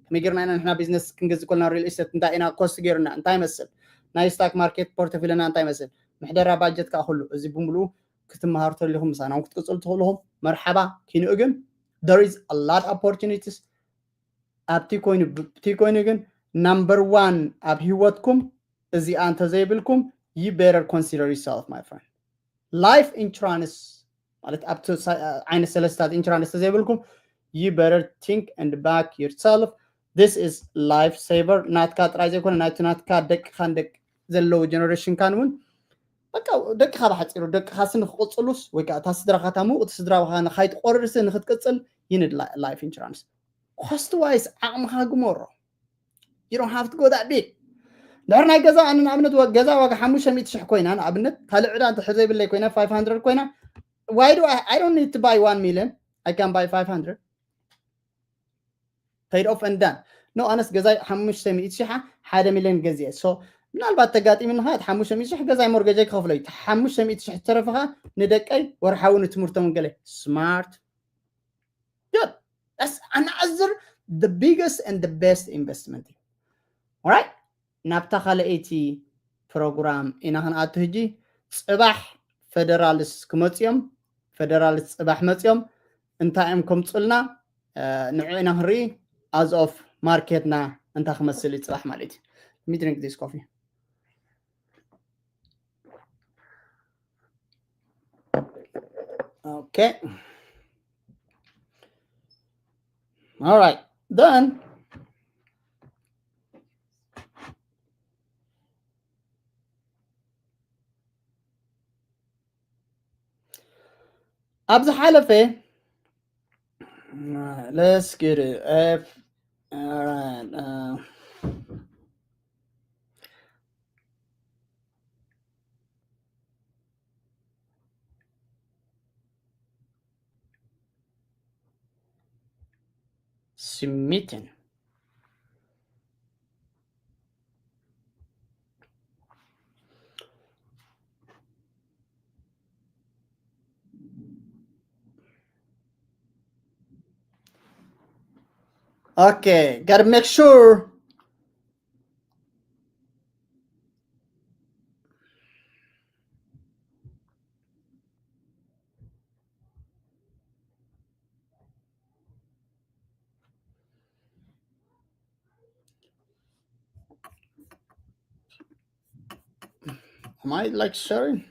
ከመይ ጌርና ኢና ንሕና ቢዝነስ ክንገዝእ ከለና ሪል ስቴት እንታይ ኢና ኮስት ጌርና እንታይ መስል ናይ ስታክ ማርኬት ፖርቶፊልና እንታይ መስል ምሕደራ ባጀት ከዓ ኩሉ እዚ ብምሉኡ ክትመሃሩ ተሊኹም ምሳና ክትቅፅሉ ትኽእልኹም መርሓባ ኪንኡ ግን there is a lot opportunities ኣብቲ ኮይኑ ብቲ ኮይኑ ግን number one ኣብ ህይወትኩም እዚኣ እንተዘይብልኩም you better consider yourself my friend life insurance ማለት ኣብቲ ዓይነት ሰለስታት ኢንሹራንስ ተዘይብልኩም you better think and back yourself this is life saver ናትካ ጥራይ ዘይኮነ ናይቲ ናትካ ደቅኻን ደቂ ዘለዉ ጀነሬሽንካን እውን በቃ ደቅኻ ብሓፂሩ ደቅኻሲ ንክቅፅሉስ ወይ ከዓ እታ ስድራኻ እታ ምውቅቲ ስድራኻ ንካይትቆርርሲ ንክትቅፅል you need life insurance cost wise ዓቕምኻ ግመሮ you don't have to go that big ድሕር ናይ ገዛ ኣነ ንኣብነት ገዛ ዋጋ ሓሙሽተ ሚእቲ ሽሕ ኮይና ንኣብነት ካልእ ዕዳ እንድሕር ዘይብለይ ኮይና five hundred ኮይና why do I, I don't need to buy one million I can buy five hundred, paid off and done. No, ኣነስ ገዛይ ሓሙሽተ ሚእቲ ሺሕ ሓደ ሚልዮን ገዚአ። So ምናልባት ተጋጢምኒ ኸዓ ሓሙሽተ ሚእቲ ሺሕ ገዛይ ሞርገጀይ ክኸፍሎ እዩ። ሓሙሽተ ሚእቲ ሺሕ ተረፈኻ ንደቀይ ወርሓዊ ንትምህርቶም ገለ። Smart. Good. That's another, the biggest and the best investment. Alright? ናብታ ካልኣይቲ ፕሮግራም ኢና ክንኣቱ። ሕጂ ጽባሕ ፌደራልስ ክመጽኦም፣ ፌደራልስ ጽባሕ መጽኦም እንታይ እዮም ከምጹልና ንዑ ኢና ክንርኢ። As of ማርኬትና እንታይ ክመስል እዩ ጽባሕ ማለት እዩ። Let me drink this coffee. Okay. All right. Then ኣብ ዝሓለፈ let's get it. If, all right, uh, smitten. Okay, gotta make sure. Am I like sharing?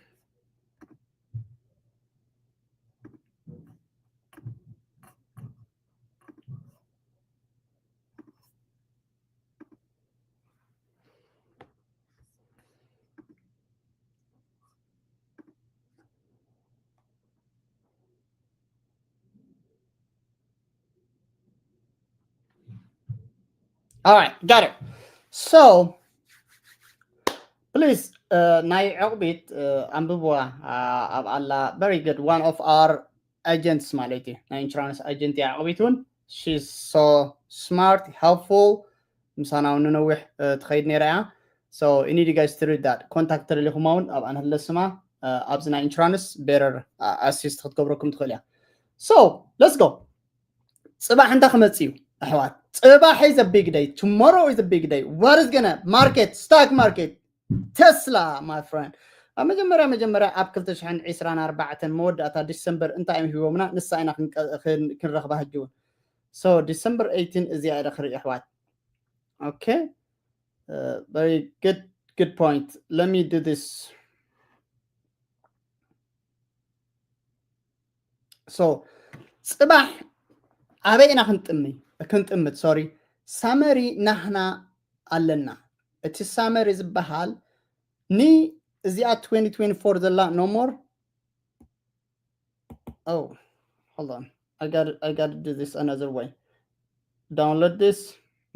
All right, got it. So, please, uh, ናይ ዕቕቢት uh, ኣንብብዋ uh, ኣብ ኣላ። Very good. One of our agents ማለት እዩ። ናይ ኢንሹራንስ ኣጀንት እያ። ዕቕቢት እውን she's so smart, helpful. ምሳና እውን ንነዊሕ uh, ትኸይድ ነይራ እያ። So you need you guys to read that. ኮንታክት ተደሊኹማ እውን ኣብኣ ንህለ ስማ uh, ኣብዚ ናይ ኢንሹራንስ better uh, assist ክትገብረኩም ትኽእል እያ። So let's go. ጽባሕ እንታይ ክመጽእ እዩ ኣሕዋት? ጽባሕ is a big day. Tomorrow is a big day. What is gonna market, stock market, Tesla, my friend. ኣብ መጀመርያ መጀመርያ ኣብ ክልተ ሽሕን ዕስራን ኣርባዕተን መወዳእታ ዲሰምበር እንታይ እዮም ሂቦምና? ንሳ ኢና ክንቀ- ክን- ክንረኽባ ሕጂ እውን። So December eighteen እዚኣ ኢለ ክርኢ ኣሕዋት። Okay. Uh, very good, good point. Let me do this. So ጽባሕ ኣበይ ኢና ክንጥሚ ክንጥምት? Sorry, ሳመሪ ናህና ኣለና። እቲ ሳመሪ ዝበሃል ኒ እዚኣ twenty twenty-four ዘላ no more. Oh, hold on. I got I got to do this another way. Download this.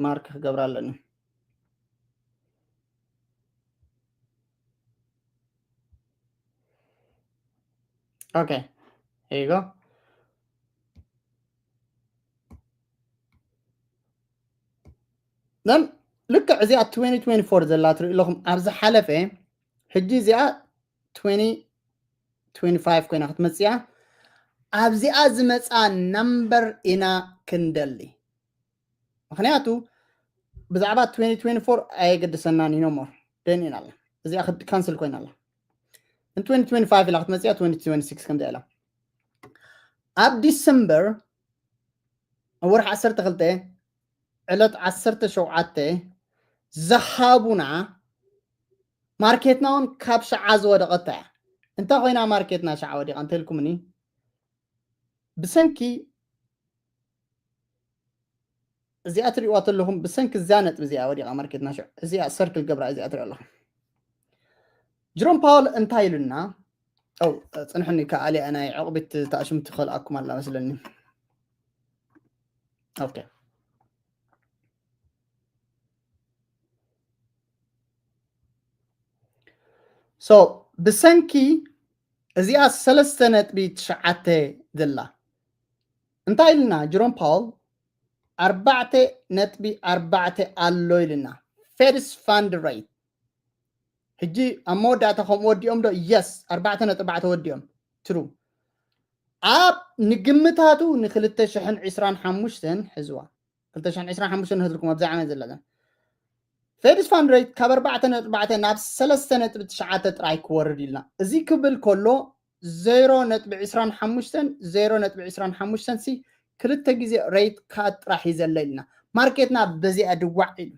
ማርክ ክገብራ ኣለኒ። Okay, here you go. Then ልክዕ እዚኣ twenty twenty-four ዘላ ትርኢ ኣለኹም ኣብ ዝሓለፈ። ሕጂ እዚኣ twenty twenty-five ኮይና ክትመጽእ እያ። ኣብዚኣ ዝመጻ ነምበር ኢና ክንደሊ። ምክንያቱ ብዛዕባ twenty twenty-four ኣየገድሰናን እዩ። No more ደን ኢና ኣላ። እዚኣ ካንስል ኮይና ኣላ። N twenty twenty-five ኢላ ክትመጽእ እያ። Twenty twenty-six ከምዚኣ ኢላ ኣብ ዲሰምበር ወርሒ ዓሰርተ ክልተ ዕለት ዓሰርተ ሸውዓተ ዝሃቡና ማርኬትና እውን ካብ ሸዓ ዝወደቐታ እያ። እንታይ ኮይና ማርኬትና ሸዓ ወዲቓ እንተልኩምኒ ብሰንኪ እዚኣ ትሪእዋ ተለኹም ብሰንኪ እዚኣ ነጥቢ እዚኣ ወዲቓ ማርኬትና ሽዑ እዚኣ ሰርክል ገብራ እዚኣ ትሪኦ ኣለኹም። ጅሮም ፓወል እንታይ ኢሉና? ው ጽንሕኒ ከኣሊኣ ናይ ዕቕቢት ተኣሽምቲ ከልኣኩም ኣላ መስለኒ። ኦኬ so ብሰንኪ እዚኣ ሰለስተ ነጥቢ ትሽዓተ ዘላ እንታይ ኢልና? ጅሮም ፓውል ኣርባዕተ ነጥቢ ኣርባዕተ ኣሎ ኢልና። Fed's fund rate ሕጂ ኣብ መወዳእታ ከምኡ ወዲኦም ዶ? የስ፣ ኣርባዕተ ነጥቢ ኣርባዕተ ወዲኦም። ትሩ ኣብ ንግምታቱ ንክልተ ሽሕን ዕስራን ሓሙሽተን ሕዝዋ። ክልተ ሽሕን ዕስራን ሓሙሽተን ንህዝልኩም ኣብዚ ዓመት ዘለና Fed's fund rate ካብ ኣርባዕተ ነጥቢ ኣርባዕተ ናብ ሰለስተ ነጥቢ ትሽዓተ ጥራይ ክወርድ ኢልና። እዚ ክብል ከሎ ዜሮ ነጥቢ ዕስራን ሓሙሽተን ዜሮ ነጥቢ ዕስራን ሓሙሽተን ሲ ክልተ ግዜ ሬት ካት ጥራሕ እዩ ዘለ ኢልና። ማርኬትና በዚኣ ድዋዕ ኢሉ።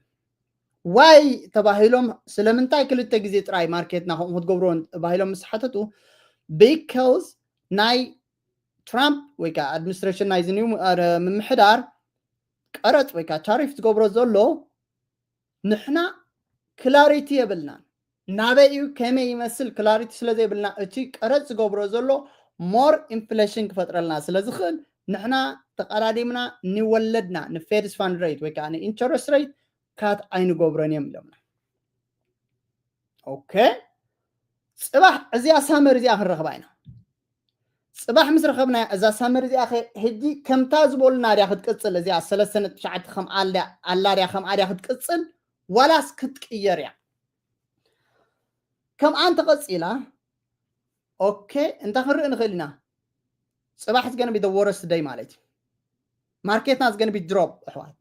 ዋይ ተባሂሎም፣ ስለምንታይ ክልተ ግዜ ጥራይ ማርኬትና ከምኡ ክትገብርዎ ተባሂሎም ምስ ሓተቱ፣ ቢካውዝ ናይ ትራምፕ ወይ ከዓ ኣድሚኒስትሬሽን ናይዚ ኒው ምምሕዳር ቀረፅ ወይ ከዓ ታሪፍ ዝገብሮ ዘሎ ንሕና ክላሪቲ የብልናን። ናበይ እዩ ከመይ ይመስል ክላሪቲ ስለ ዘይብልና፣ እቲ ቀረፅ ዝገብሮ ዘሎ ሞር ኢንፍሌሽን ክፈጥረልና ስለ ዝኽእል፣ ንሕና ተቐዳዲምና ንወለድና ንፌድስ ፋንድ ሬት ወይ ከዓ ንኢንተረስት ሬት ካት ኣይንገብረን እዮም ኢሎምና። ኦኬ፣ ፅባሕ እዚኣ ሳመር እዚኣ ክንረኽባ ኢና። ፅባሕ ምስ ረኸብና እዛ ሳመር እዚኣ ኸ ሕጂ ከምታ ዝበሉና ድያ ክትቅፅል? እዚኣ ሰለስተ ነጥቢ ትሽዓተ ከም ኣላ ድያ፣ ኣላ ድያ፣ ከምኣ ድያ ክትቅፅል ዋላስ ክትቅየር እያ? ከምኣ እንተቐፂላ፣ ኦኬ፣ እንታይ ክንርኢ ንኽእል ኢና? ፅባሕ is gonna be the worst day ማለት እዩ። ማርኬትና is gonna be drop ኣሕዋት።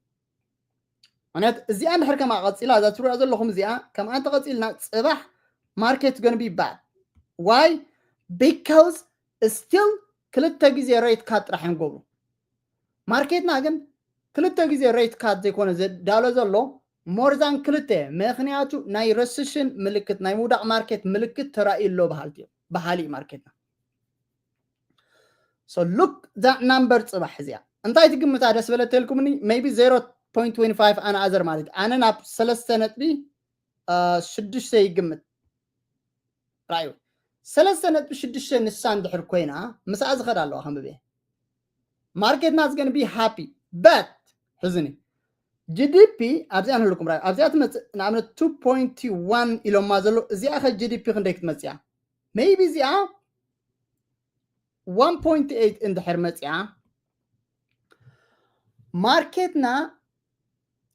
ምክንያቱ እዚኣ እንድሕር ከምኣ ቀፂላ፣ እዛ ትሪኣ ዘለኹም እዚኣ ከምኣ እንተቐፂልና፣ ፅባሕ ማርኬት is gonna be bad። ዋይ? ቢካውዝ ስቲል ክልተ ግዜ ሬት ካት ጥራሕ እዮም ገብሩ። ማርኬትና ግን ክልተ ግዜ ሬት ካት ዘይኮነ ዘዳሎ ዘሎ ሞርዛን ክልተ፣ ምክንያቱ ናይ ረስሽን ምልክት፣ ናይ ምውዳቕ ማርኬት ምልክት ተራእዩ ኣሎ በሃልቲ እዮም፣ በሃሊ እዩ ማርኬትና። So look that number ፅባሕ እዚኣ እንታይ ትግምታ ደስ በለተልኩምኒ? Maybe zero point twenty five and other ማለት እዩ። ኣነ ናብ ሰለስተ ነጥቢ ሽዱሽተ ይግምት። ራእዩ ሰለስተ ነጥቢ ሽዱሽተ ንሳ እንድሕር ኮይና ምስኣ ዝኸድ ኣለዋ ከንብብ እየ። ማርኬትና is gonna be happy but ሕዝኒ ጂ ዲ ፒ ኣብዚኣ ንህልኩም ራእዩ ኣብዚኣ ትመፅእ ንኣብነት two point one ኢሎማ ዘሎ እዚኣ ኸ ጂ ዲ ፒ ክንደይ ክትመፅያ? Maybe እዚኣ one point eight እንድሕር መፅያ ማርኬትና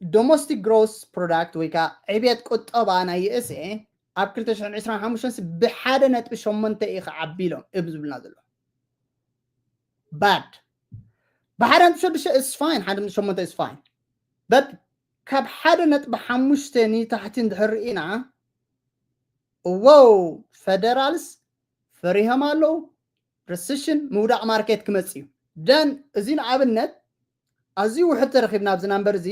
ዶሜስቲክ ግሮስ ፕሮዳክት ወይ ከዓ ዕብየት ቁጠባ ናይ ዩ ኤስ ኤ ኣብ ክልተ ሽሕን ዕስራን ሓሙሽተን ብሓደ ነጥቢ ሸሞንተ እዩ ክዓቢ ኢሎም እዮም ዝብልና ዘሎ። ባድ ብሓደ ነጥቢ ሽዱሽተ is fine፣ ሓደ ነጥቢ ሸሞንተ is fine። በት ካብ ሓደ ነጥቢ ሓሙሽተ ንታሕቲ እንድሕር ርኢና፣ wow፣ ፌደራልስ ፈሪሆም ኣለዉ። ረሲሽን ምውዳቕ ማርኬት ክመጽእ እዩ። ደን እዚ ንኣብነት ኣዝዩ ውሕድ ተረኺብና ኣብዚ ናምበር እዚ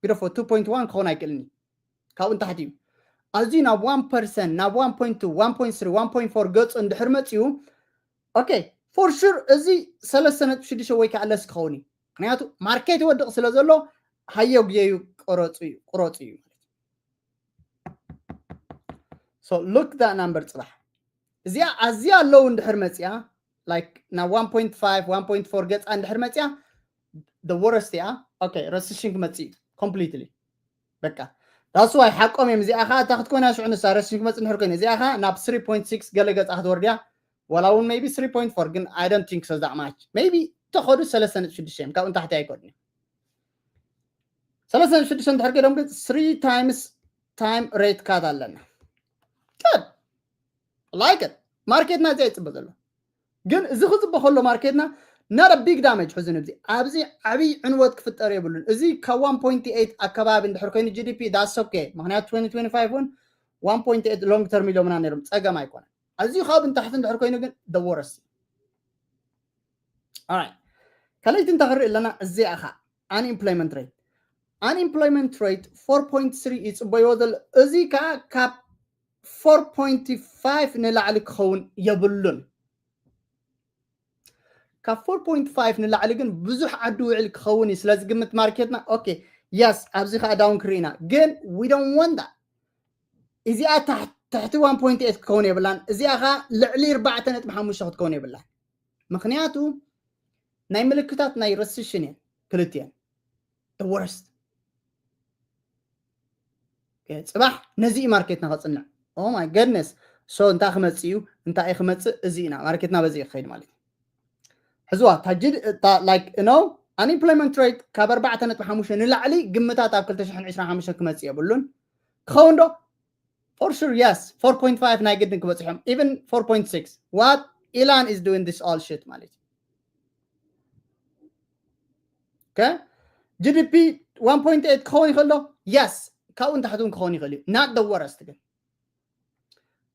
ግደፎ two point one ክኸውን ኣይክእልን እዩ። ካብኡ ንታሕቲ እዩ። ኣዝዩ ናብ one percent ናብ one point two one point three one point four ገጹ እንድሕር መጽኡ፣ ኦኬ፣ for sure እዚ ሰለስተ ነጥቢ ሽዱሽተ ወይ ከዓ ለስ ክኸውን እዩ። ምክንያቱ ማርኬት ይወድቕ ስለ ዘሎ ሃየው ግዜዩ ቁረፁ እዩ ቁረፁ እዩ። So look that number ፅባሕ እዚኣ ኣዝያ ኣለዉ እንድሕር መፅያ፣ like ናብ one point five one point four ገፃ እንድሕር መፅያ፣ the worst እያ። ኦኬ፣ ረሲሽን ክመፅእ እዩ completely። በቃ that's why ሓቆም እዮም። እዚኣ ኸዓ እታ ክትኮና ሽዑ ንሳ ረሲሽን ክመፅእ እንድሕር ኮይኑ እዚኣ ኸዓ ናብ three point six ገለ ገፃ ክትወርድያ፣ ዋላ እውን maybe three point four፣ ግን I don't think so that much። Maybe ተኸዱ ሰለስተ ነጥቢ ሽዱሽተ እዮም፣ ካብኡ ንታሕቲ ኣይከዱን እዮም። ሰለስተ ነጥቢ ሽዱሽተ እንድሕር ከይዶም ግን three times time rate cut ኣለና። Good. Like it። ማርኬትና እዚ ኣይፅበ ዘሎ። ግን እዚ ክፅበ ከሎ ማርኬትና not a big damage። ሕዚ ንብዚ ኣብዚ ዓብይ ዕንወት ክፍጠር የብሉን። እዚ ካብ one point eight ኣከባቢ እንድሕር ኮይኑ ጂ ዲ ፒ that's okay። ምክንያቱ twenty twenty five እውን one point eight long term ኢሎምና ነይሮም፣ ፀገም ኣይኮነን። ኣዝዩ ካብ ንታሕቲ እንድሕር ኮይኑ ግን the worst። Alright፣ ካልኣይቲ እንታይ ክርኢ ኣለና? እዚኣ ኸዓ unemployment rate። Unemployment rate four point three ይፅበይዎ ዘሎ። እዚ ከዓ ካብ four point five ንላዕሊ ክኸውን የብሉን። ካብ four point five ንላዕሊ ግን ብዙሕ ዓዲ ውዕል ክኸውን እዩ ስለ ዝግምት ማርኬትና፣ ኦኬ፣ የስ፣ ኣብዚ ከዓ ዳውን ክርኢ ኢና። ግን we don't want that። እዚኣ ታሕ- ትሕቲ one point eight ክትከውን የብላን። እዚኣ ከዓ ልዕሊ ኣርባዕተ ነጥቢ ሓሙሽተ ክትከውን የብላን። ምክንያቱ ናይ ምልክታት ናይ ረሲሽን እየን ክልቲአን። The worst። ኦኬ፣ ፅባሕ ነዚ እዩ ማርኬትና ከፅንዕ። Oh my goodness። So እንታይ ክመፅእ እዩ? እንታይ እዩ ክመፅእ? እዚ ኢና ማርኬትና በዚ እዩ ክኸይድ ማለት እዩ። ሕዝዋ ታጅድ like you know unemployment rate ካብ ኣርባዕተ ነጥቢ ሓሙሽተ ንላዕሊ ግምታት ኣብ ክልተ ሽሕን ዕስራን ሓሙሽተን ክመጽእ የብሉን። ክኸውን ዶ? For sure, yes. Four point five ናይ ግድን ክበጽሖም, even four point six. What? Elon is doing this all shit ማለት እዩ። Okay? G D P one point eight ክኸውን ይኽእል ዶ? Yes. ካብኡ ንታሕቲ እውን ክኸውን ይኽእል እዩ። Not the worst ግን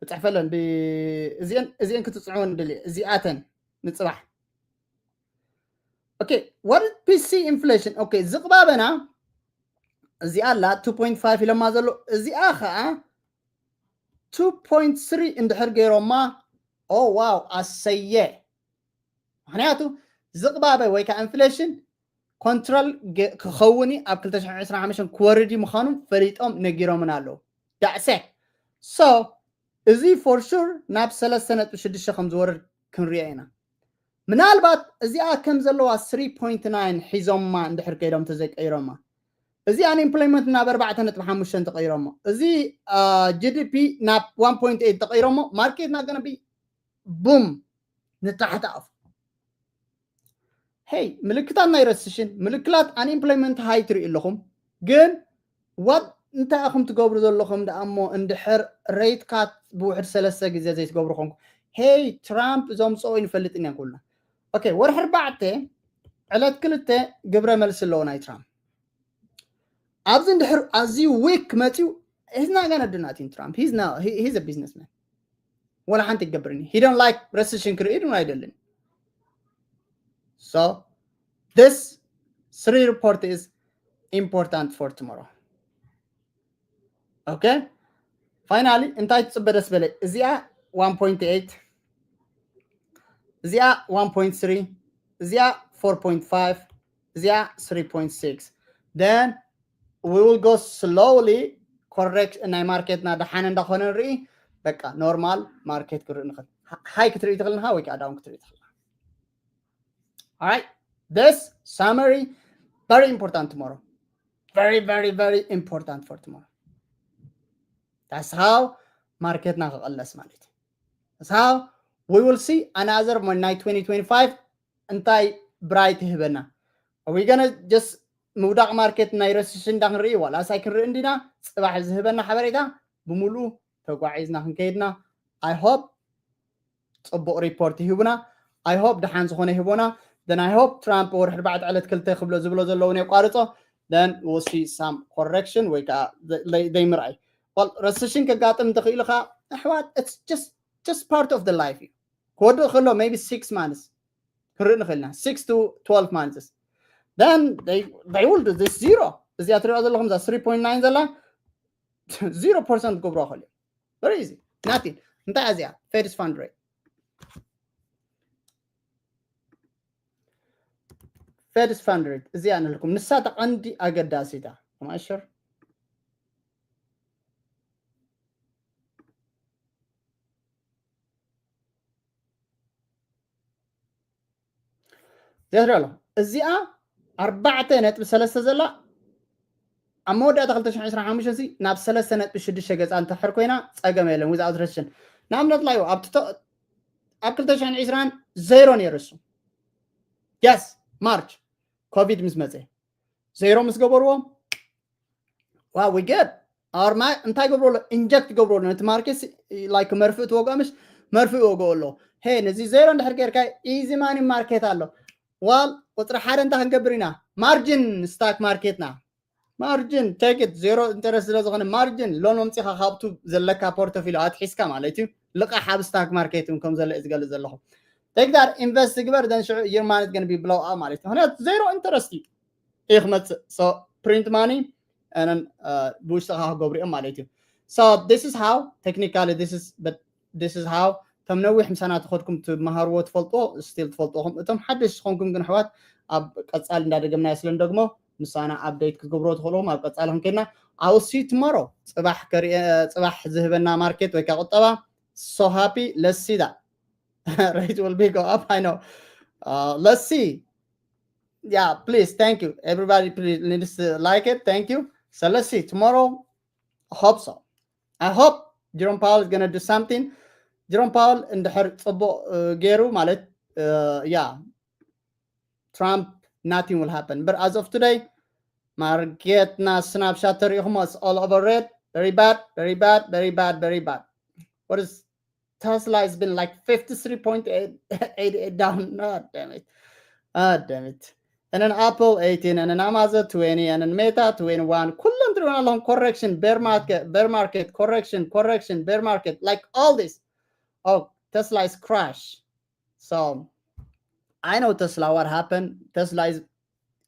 ብፅሕፈለን እዚአን ክትፅዕወን ደልየ እዚኣተን ንፅባሕ። Okay, what is P C inflation? Okay, ዝቕባበና እዚኣ ኣላ two point five ኢለማ ዘሎ፣ እዚኣ ከዓ two point three እንድሕር ገይሮማ፣ ኦ ዋው ኣሰየ። ምክንያቱ ዝቕባበ ወይ ከዓ ኢንፍሌሽን ኮንትሮል ክኸውን ኣብ ክልተ ሽሕን ዕስራን ሓሙሽተን ክወርድ ምዃኑ ፈሊጦም ነጊሮምን ኣለዉ። That's it. So እዚ for sure ናብ ሰለስተ ነጥቢ ሽዱሽተ ከም ዝወርድ ክንሪኦ ኢና። ምናልባት እዚኣ ከም ዘለዋ three point nine ሒዞማ እንድሕር ከይዶም ተዘይቀይሮማ፣ እዚ unemployment ናብ ኣርባዕተ ነጥቢ ሓሙሽተ ተቐይሮሞ፣ እዚ GDP ናብ one point eight ተቐይሮሞ፣ ማርኬትና gonna be boom ንታሕቲ ኣፉ። Hey, ምልክታት ናይ ረስሽን፣ ምልክታት unemployment high ትርኢ ኣለኹም። ግን what እንታይ ኢኹም ትገብሩ ዘለኹም ደኣ እሞ እንድሕር ሬት ካት ብውሕድ ሰለስተ ግዜ ዘይትገብሩ ኮንኩ? Hey ትራምፕ ዘምፅኦ ይንፈልጥን ኢና ኩልና። Okay, ወርሒ ኣርባዕተ ዕለት ክልተ ግብረ መልሲ ኣለዎ ናይ ትራምፕ። ኣብዚ እንድሕር ኣዝዩ ዊክ መፅዩ he's not gonna do nothing ትራምፕ. He's not, he, he's a businessman. ወላ ሓንቲ ይገብርኒ። He don't like ረስሽን ክርኢ ድማ ኣይደልን። So this three report is important for tomorrow. Okay, finally እንታይ ትፅበ ደስ በለ? እዚኣ one point eight፣ እዚኣ one point three፣ እዚኣ four point five፣ እዚኣ three point six። Then we will go slowly correct። ናይ ማርኬትና ደሓን እንዳኾነ ንርኢ። በቃ ኖርማል ማርኬት ክርኢ ንኽእል። ሃይ ክትርኢ ትኽእል ንኻ ወይ ከዓ ዳውን ክትርኢ ትኽእል። Alright, this summary very important tomorrow. Very, very, very important for tomorrow. That's how ማርኬትና ክቐለስ ማለት እዩ። That's how we will see another ናይ twenty twenty-five እንታይ ብራይት ይህበና። Are we gonna just ምውዳቕ ማርኬት ናይ ረሲሽን እንዳ ክንርኢ ዋላ ሳይ ክንርኢ እንዲና? ፅባሕ ዝህበና ሓበሬታ ብምሉኡ ተጓዒዝና ክንከይድና። I hope ፅቡቕ ሪፖርት ይህቡና። I hope ደሓን ዝኾነ ይህቦና። Then I hope ትራምፕ ወርሒ ኣርባዕተ ዕለት ክልተ ክብሎ ዝብሎ ዘለውን የቋርጾ። Then we'll see some correction ወይ ከዓ ዘይምርኣይ። Well, ረስሽን ከጋጥም እንተኽኢሉ ከዓ ኣሕዋት it's just just part of the life እዩ። ክወድቕ ከሎ maybe six months ክንርኢ ንኽእል ኢና። Six to twelve months. Then they, they will do this zero. እዚኣ ትሪኦ ዘለኹም እዛ three point nine ዘላ zero percent ክገብሮ ይኽእል እዩ። Very easy. Nothing. እንታይ እዚኣ? Fed's fund rate. Fed's fund rate እዚኣ ንልኩም። ንሳ ተቐንዲ ኣገዳሲታ። Am I sure? ዘትሪ ኣሎ። እዚኣ ኣርባዕተ ነጥቢ ሰለስተ ዘላ ኣብ መወዳእታ ክልተ ሽሕን ዕስራን ሓሙሽተን ናብ ሰለስተ ነጥቢ ሽዱሽተ ገፃ እንተሕር ኮይና ፀገም የለን። Without ረስሽን ንኣብነት ላዩ ኣብ ክልተ ሽሕን ዕስራን ዜሮ ነይሩ እሱ። Yes, ማርች ኮቪድ ምስ መፀ ዜሮ ምስ ገበርዎ wow, we good. Our እንታይ ገብሮ ኣሎ? ኢንጀክት ገብሮ ኣሎ ነቲ ማርኬት። Like መርፍእ ትወግኦ ምሽ መርፍእ ይወግኦ ኣሎ። Hey ነዚ ዜሮ እንድሕር ጌርካ easy money ማርኬት ኣሎ። Well ቁፅሪ ሓደ እንታይ ክንገብር ኢና? ማርጅን ስታክ ማርኬትና ማርጅን take it። ዜሮ ኢንተረስት ስለ ዝኾነ ማርጅን ሎን መምፂኻ ካብቱ ዘለካ ፖርቶፊሎ ኣትሒዝካ ማለት እዩ። ልቃሕ ኣብ ስታክ ማርኬት እውን ከም ዘሎ እዩ ዝገልፅ ዘለኹ። Take that, ኢንቨስት ግበር። Then ሽዑ your money is gonna be blow up ማለት እዩ። ምክንያቱ ዜሮ ኢንተረስት እዩ እዩ ክመፅእ። So print money and ብውሽጥኻ ክገብሩ እዮም ማለት እዩ። So this is how technically this is but this is how እቶም ነዊሕ ምሳና ተኸድኩም ትመሃርዎ ትፈልጥዎ ስቲል ትፈልጥዎም፣ እቶም ሓደሽ ዝኾንኩም ግን ኣሕዋት ኣብ ቀፃሊ እንዳደገምናዮ ስለ ንደግሞ ምሳና ኣፕዴት ክትገብርዎ ትኽእልዎም ኣብ ቀፃሊ ክንከድና። I will see tomorrow። ፅባሕ ከሪአ ፅባሕ ዝህበና ማርኬት ወይ ከዓ ቁጠባ። So happy. Let's see that rate will be go up. I know. Let's see. Yeah, please, thank you everybody. Please, let's like it. Thank you. So let's see tomorrow. I hope so. I hope Jerome Powell is gonna do something. Jerome Powell እንድሕር ፅቡቕ ገይሩ ማለት yeah, Trump, nothing will happen. But as of today, ማርኬትና ስናፕሻት ተሪኢኹሞ፣ it's all over red. Very bad, very bad, very bad, very bad. What is Tesla has been like fifty-three point eight eight down. Oh, damn it. Oh, damn it. And then Apple eighteen, and then Amazon twenty, and then Meta twenty-one. ኩሎም ትሪእና ኣለኹም correction, bear market, bear market, correction, correction, bear market, like all this. Oh, Tesla is crash. So I know Tesla, what happened. Tesla is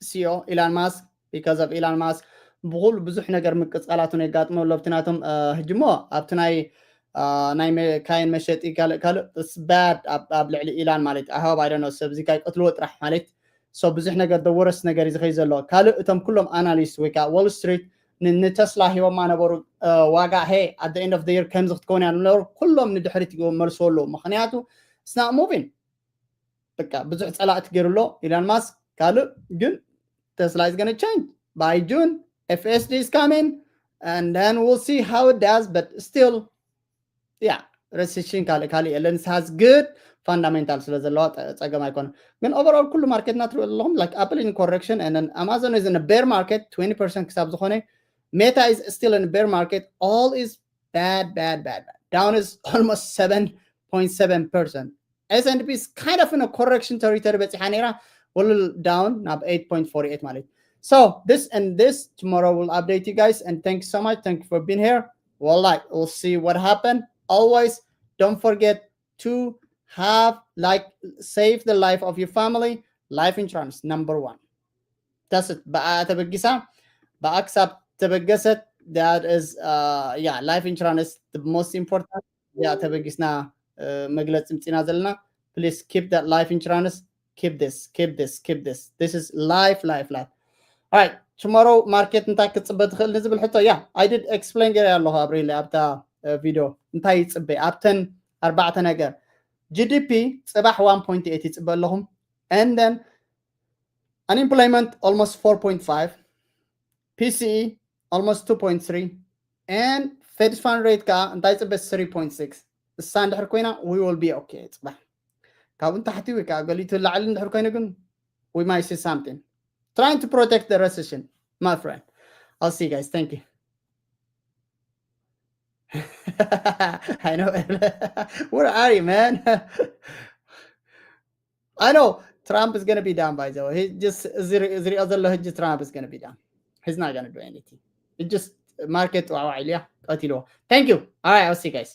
C E O Elon Musk, because of Elon Musk ብኩሉ ብዙሕ ነገር ምቅጻላቱ የጋጥመው ለብቲ ናቶም። ሕጂ ሞ ኣብቲ ናይ ናይ መካይን መሸጢ ካልእ ካልእ bad ኣብ ልዕሊ ኢላን ማለት ኣሃብ ኣይደኖ ሰብ እዚ ካይ ቀትልዎ ጥራሕ ማለት። So ብዙሕ ነገር ደወረስ ነገር እዩ ዝኸይ ዘሎ። ካልእ እቶም ኩሎም ኣናሊስት ወይ ከዓ Wall Street ንተስላ ሂቦማ ነበሩ ዋጋ ሄ at the end of the year ከምዚ ክትከውን እያ ነበሩ ኩሎም ንድሕሪት መልስዎ ኣለዉ። ምክንያቱ it's not moving። በቃ ብዙሕ ጸላእቲ ገይሩ ኣሎ ኢላን ማስክ። ካልእ ግን Tesla is gonna change by June. F S D is coming, and then we'll see how it does, but still yeah, recession ካልእ ካልእ የለን። Has good fundamental ስለ ዘለዋ ጸገም ኣይኮነ። ግን overall ኩሉ ማርኬትና ትሪኦ ዘለኹም like Apple in correction, and then Amazon is in a bear market twenty percent ክሳብ ዝኾነ Meta is still in bear market. All is bad, bad, bad, bad. Down is almost seven point seven percent. S and P is kind of in a correction territory በፂሓ ነይራ ወለል down ናብ eight point four eight ማለት። So this and this tomorrow will update you guys, and thank you so much. Thank you for being here. Well, like, we'll see what happened. Always don't forget to have, like, save the life of your family. Life insurance number one. That's it. ብኣ ተበጊሳ ብኣ ክሳብ ተበገሰት, that is uh, yeah, life insurance the most important. Yeah, ተበጊስና መግለፂ ምፂና ዘለና። Please keep that life insurance. Keep this, keep this, keep this. This is life, life, life. Alright, tomorrow market እንታይ ክትፅበ ትኽእል ንዝብል ሕቶ yeah, I did explain ገይረ ኣለኹ ኣብሪለ ኣብታ ቪድዮ እንታይ ይፅበ ኣብተን ኣርባዕተ ነገር። G D P ፅባሕ one point eight ይፅበ ኣለኹም, and then unemployment almost four point five, P C E almost two point three, and Fed fund rate ከዓ እንታይ ፅበ three point six። እሳ እንድሕር ኮይና we will be okay። ፅባሕ ካብኡ ንታሕቲ ወይ ከዓ ገሊቱ ላዕሊ እንድሕር ኮይኑ ግን we might see something. Trying to protect the recession, my friend. I'll see you guys. Thank you. I know. Where are you, man? I know Trump is gonna be down, by the way. He just ዝሪኦ ዘሎ ሕጂ Trump is gonna be down. He's not gonna do anything. It just market ዋዕዋዕ ኢልያ ቀቲልዎ። Thank you. All right, I'll see you guys.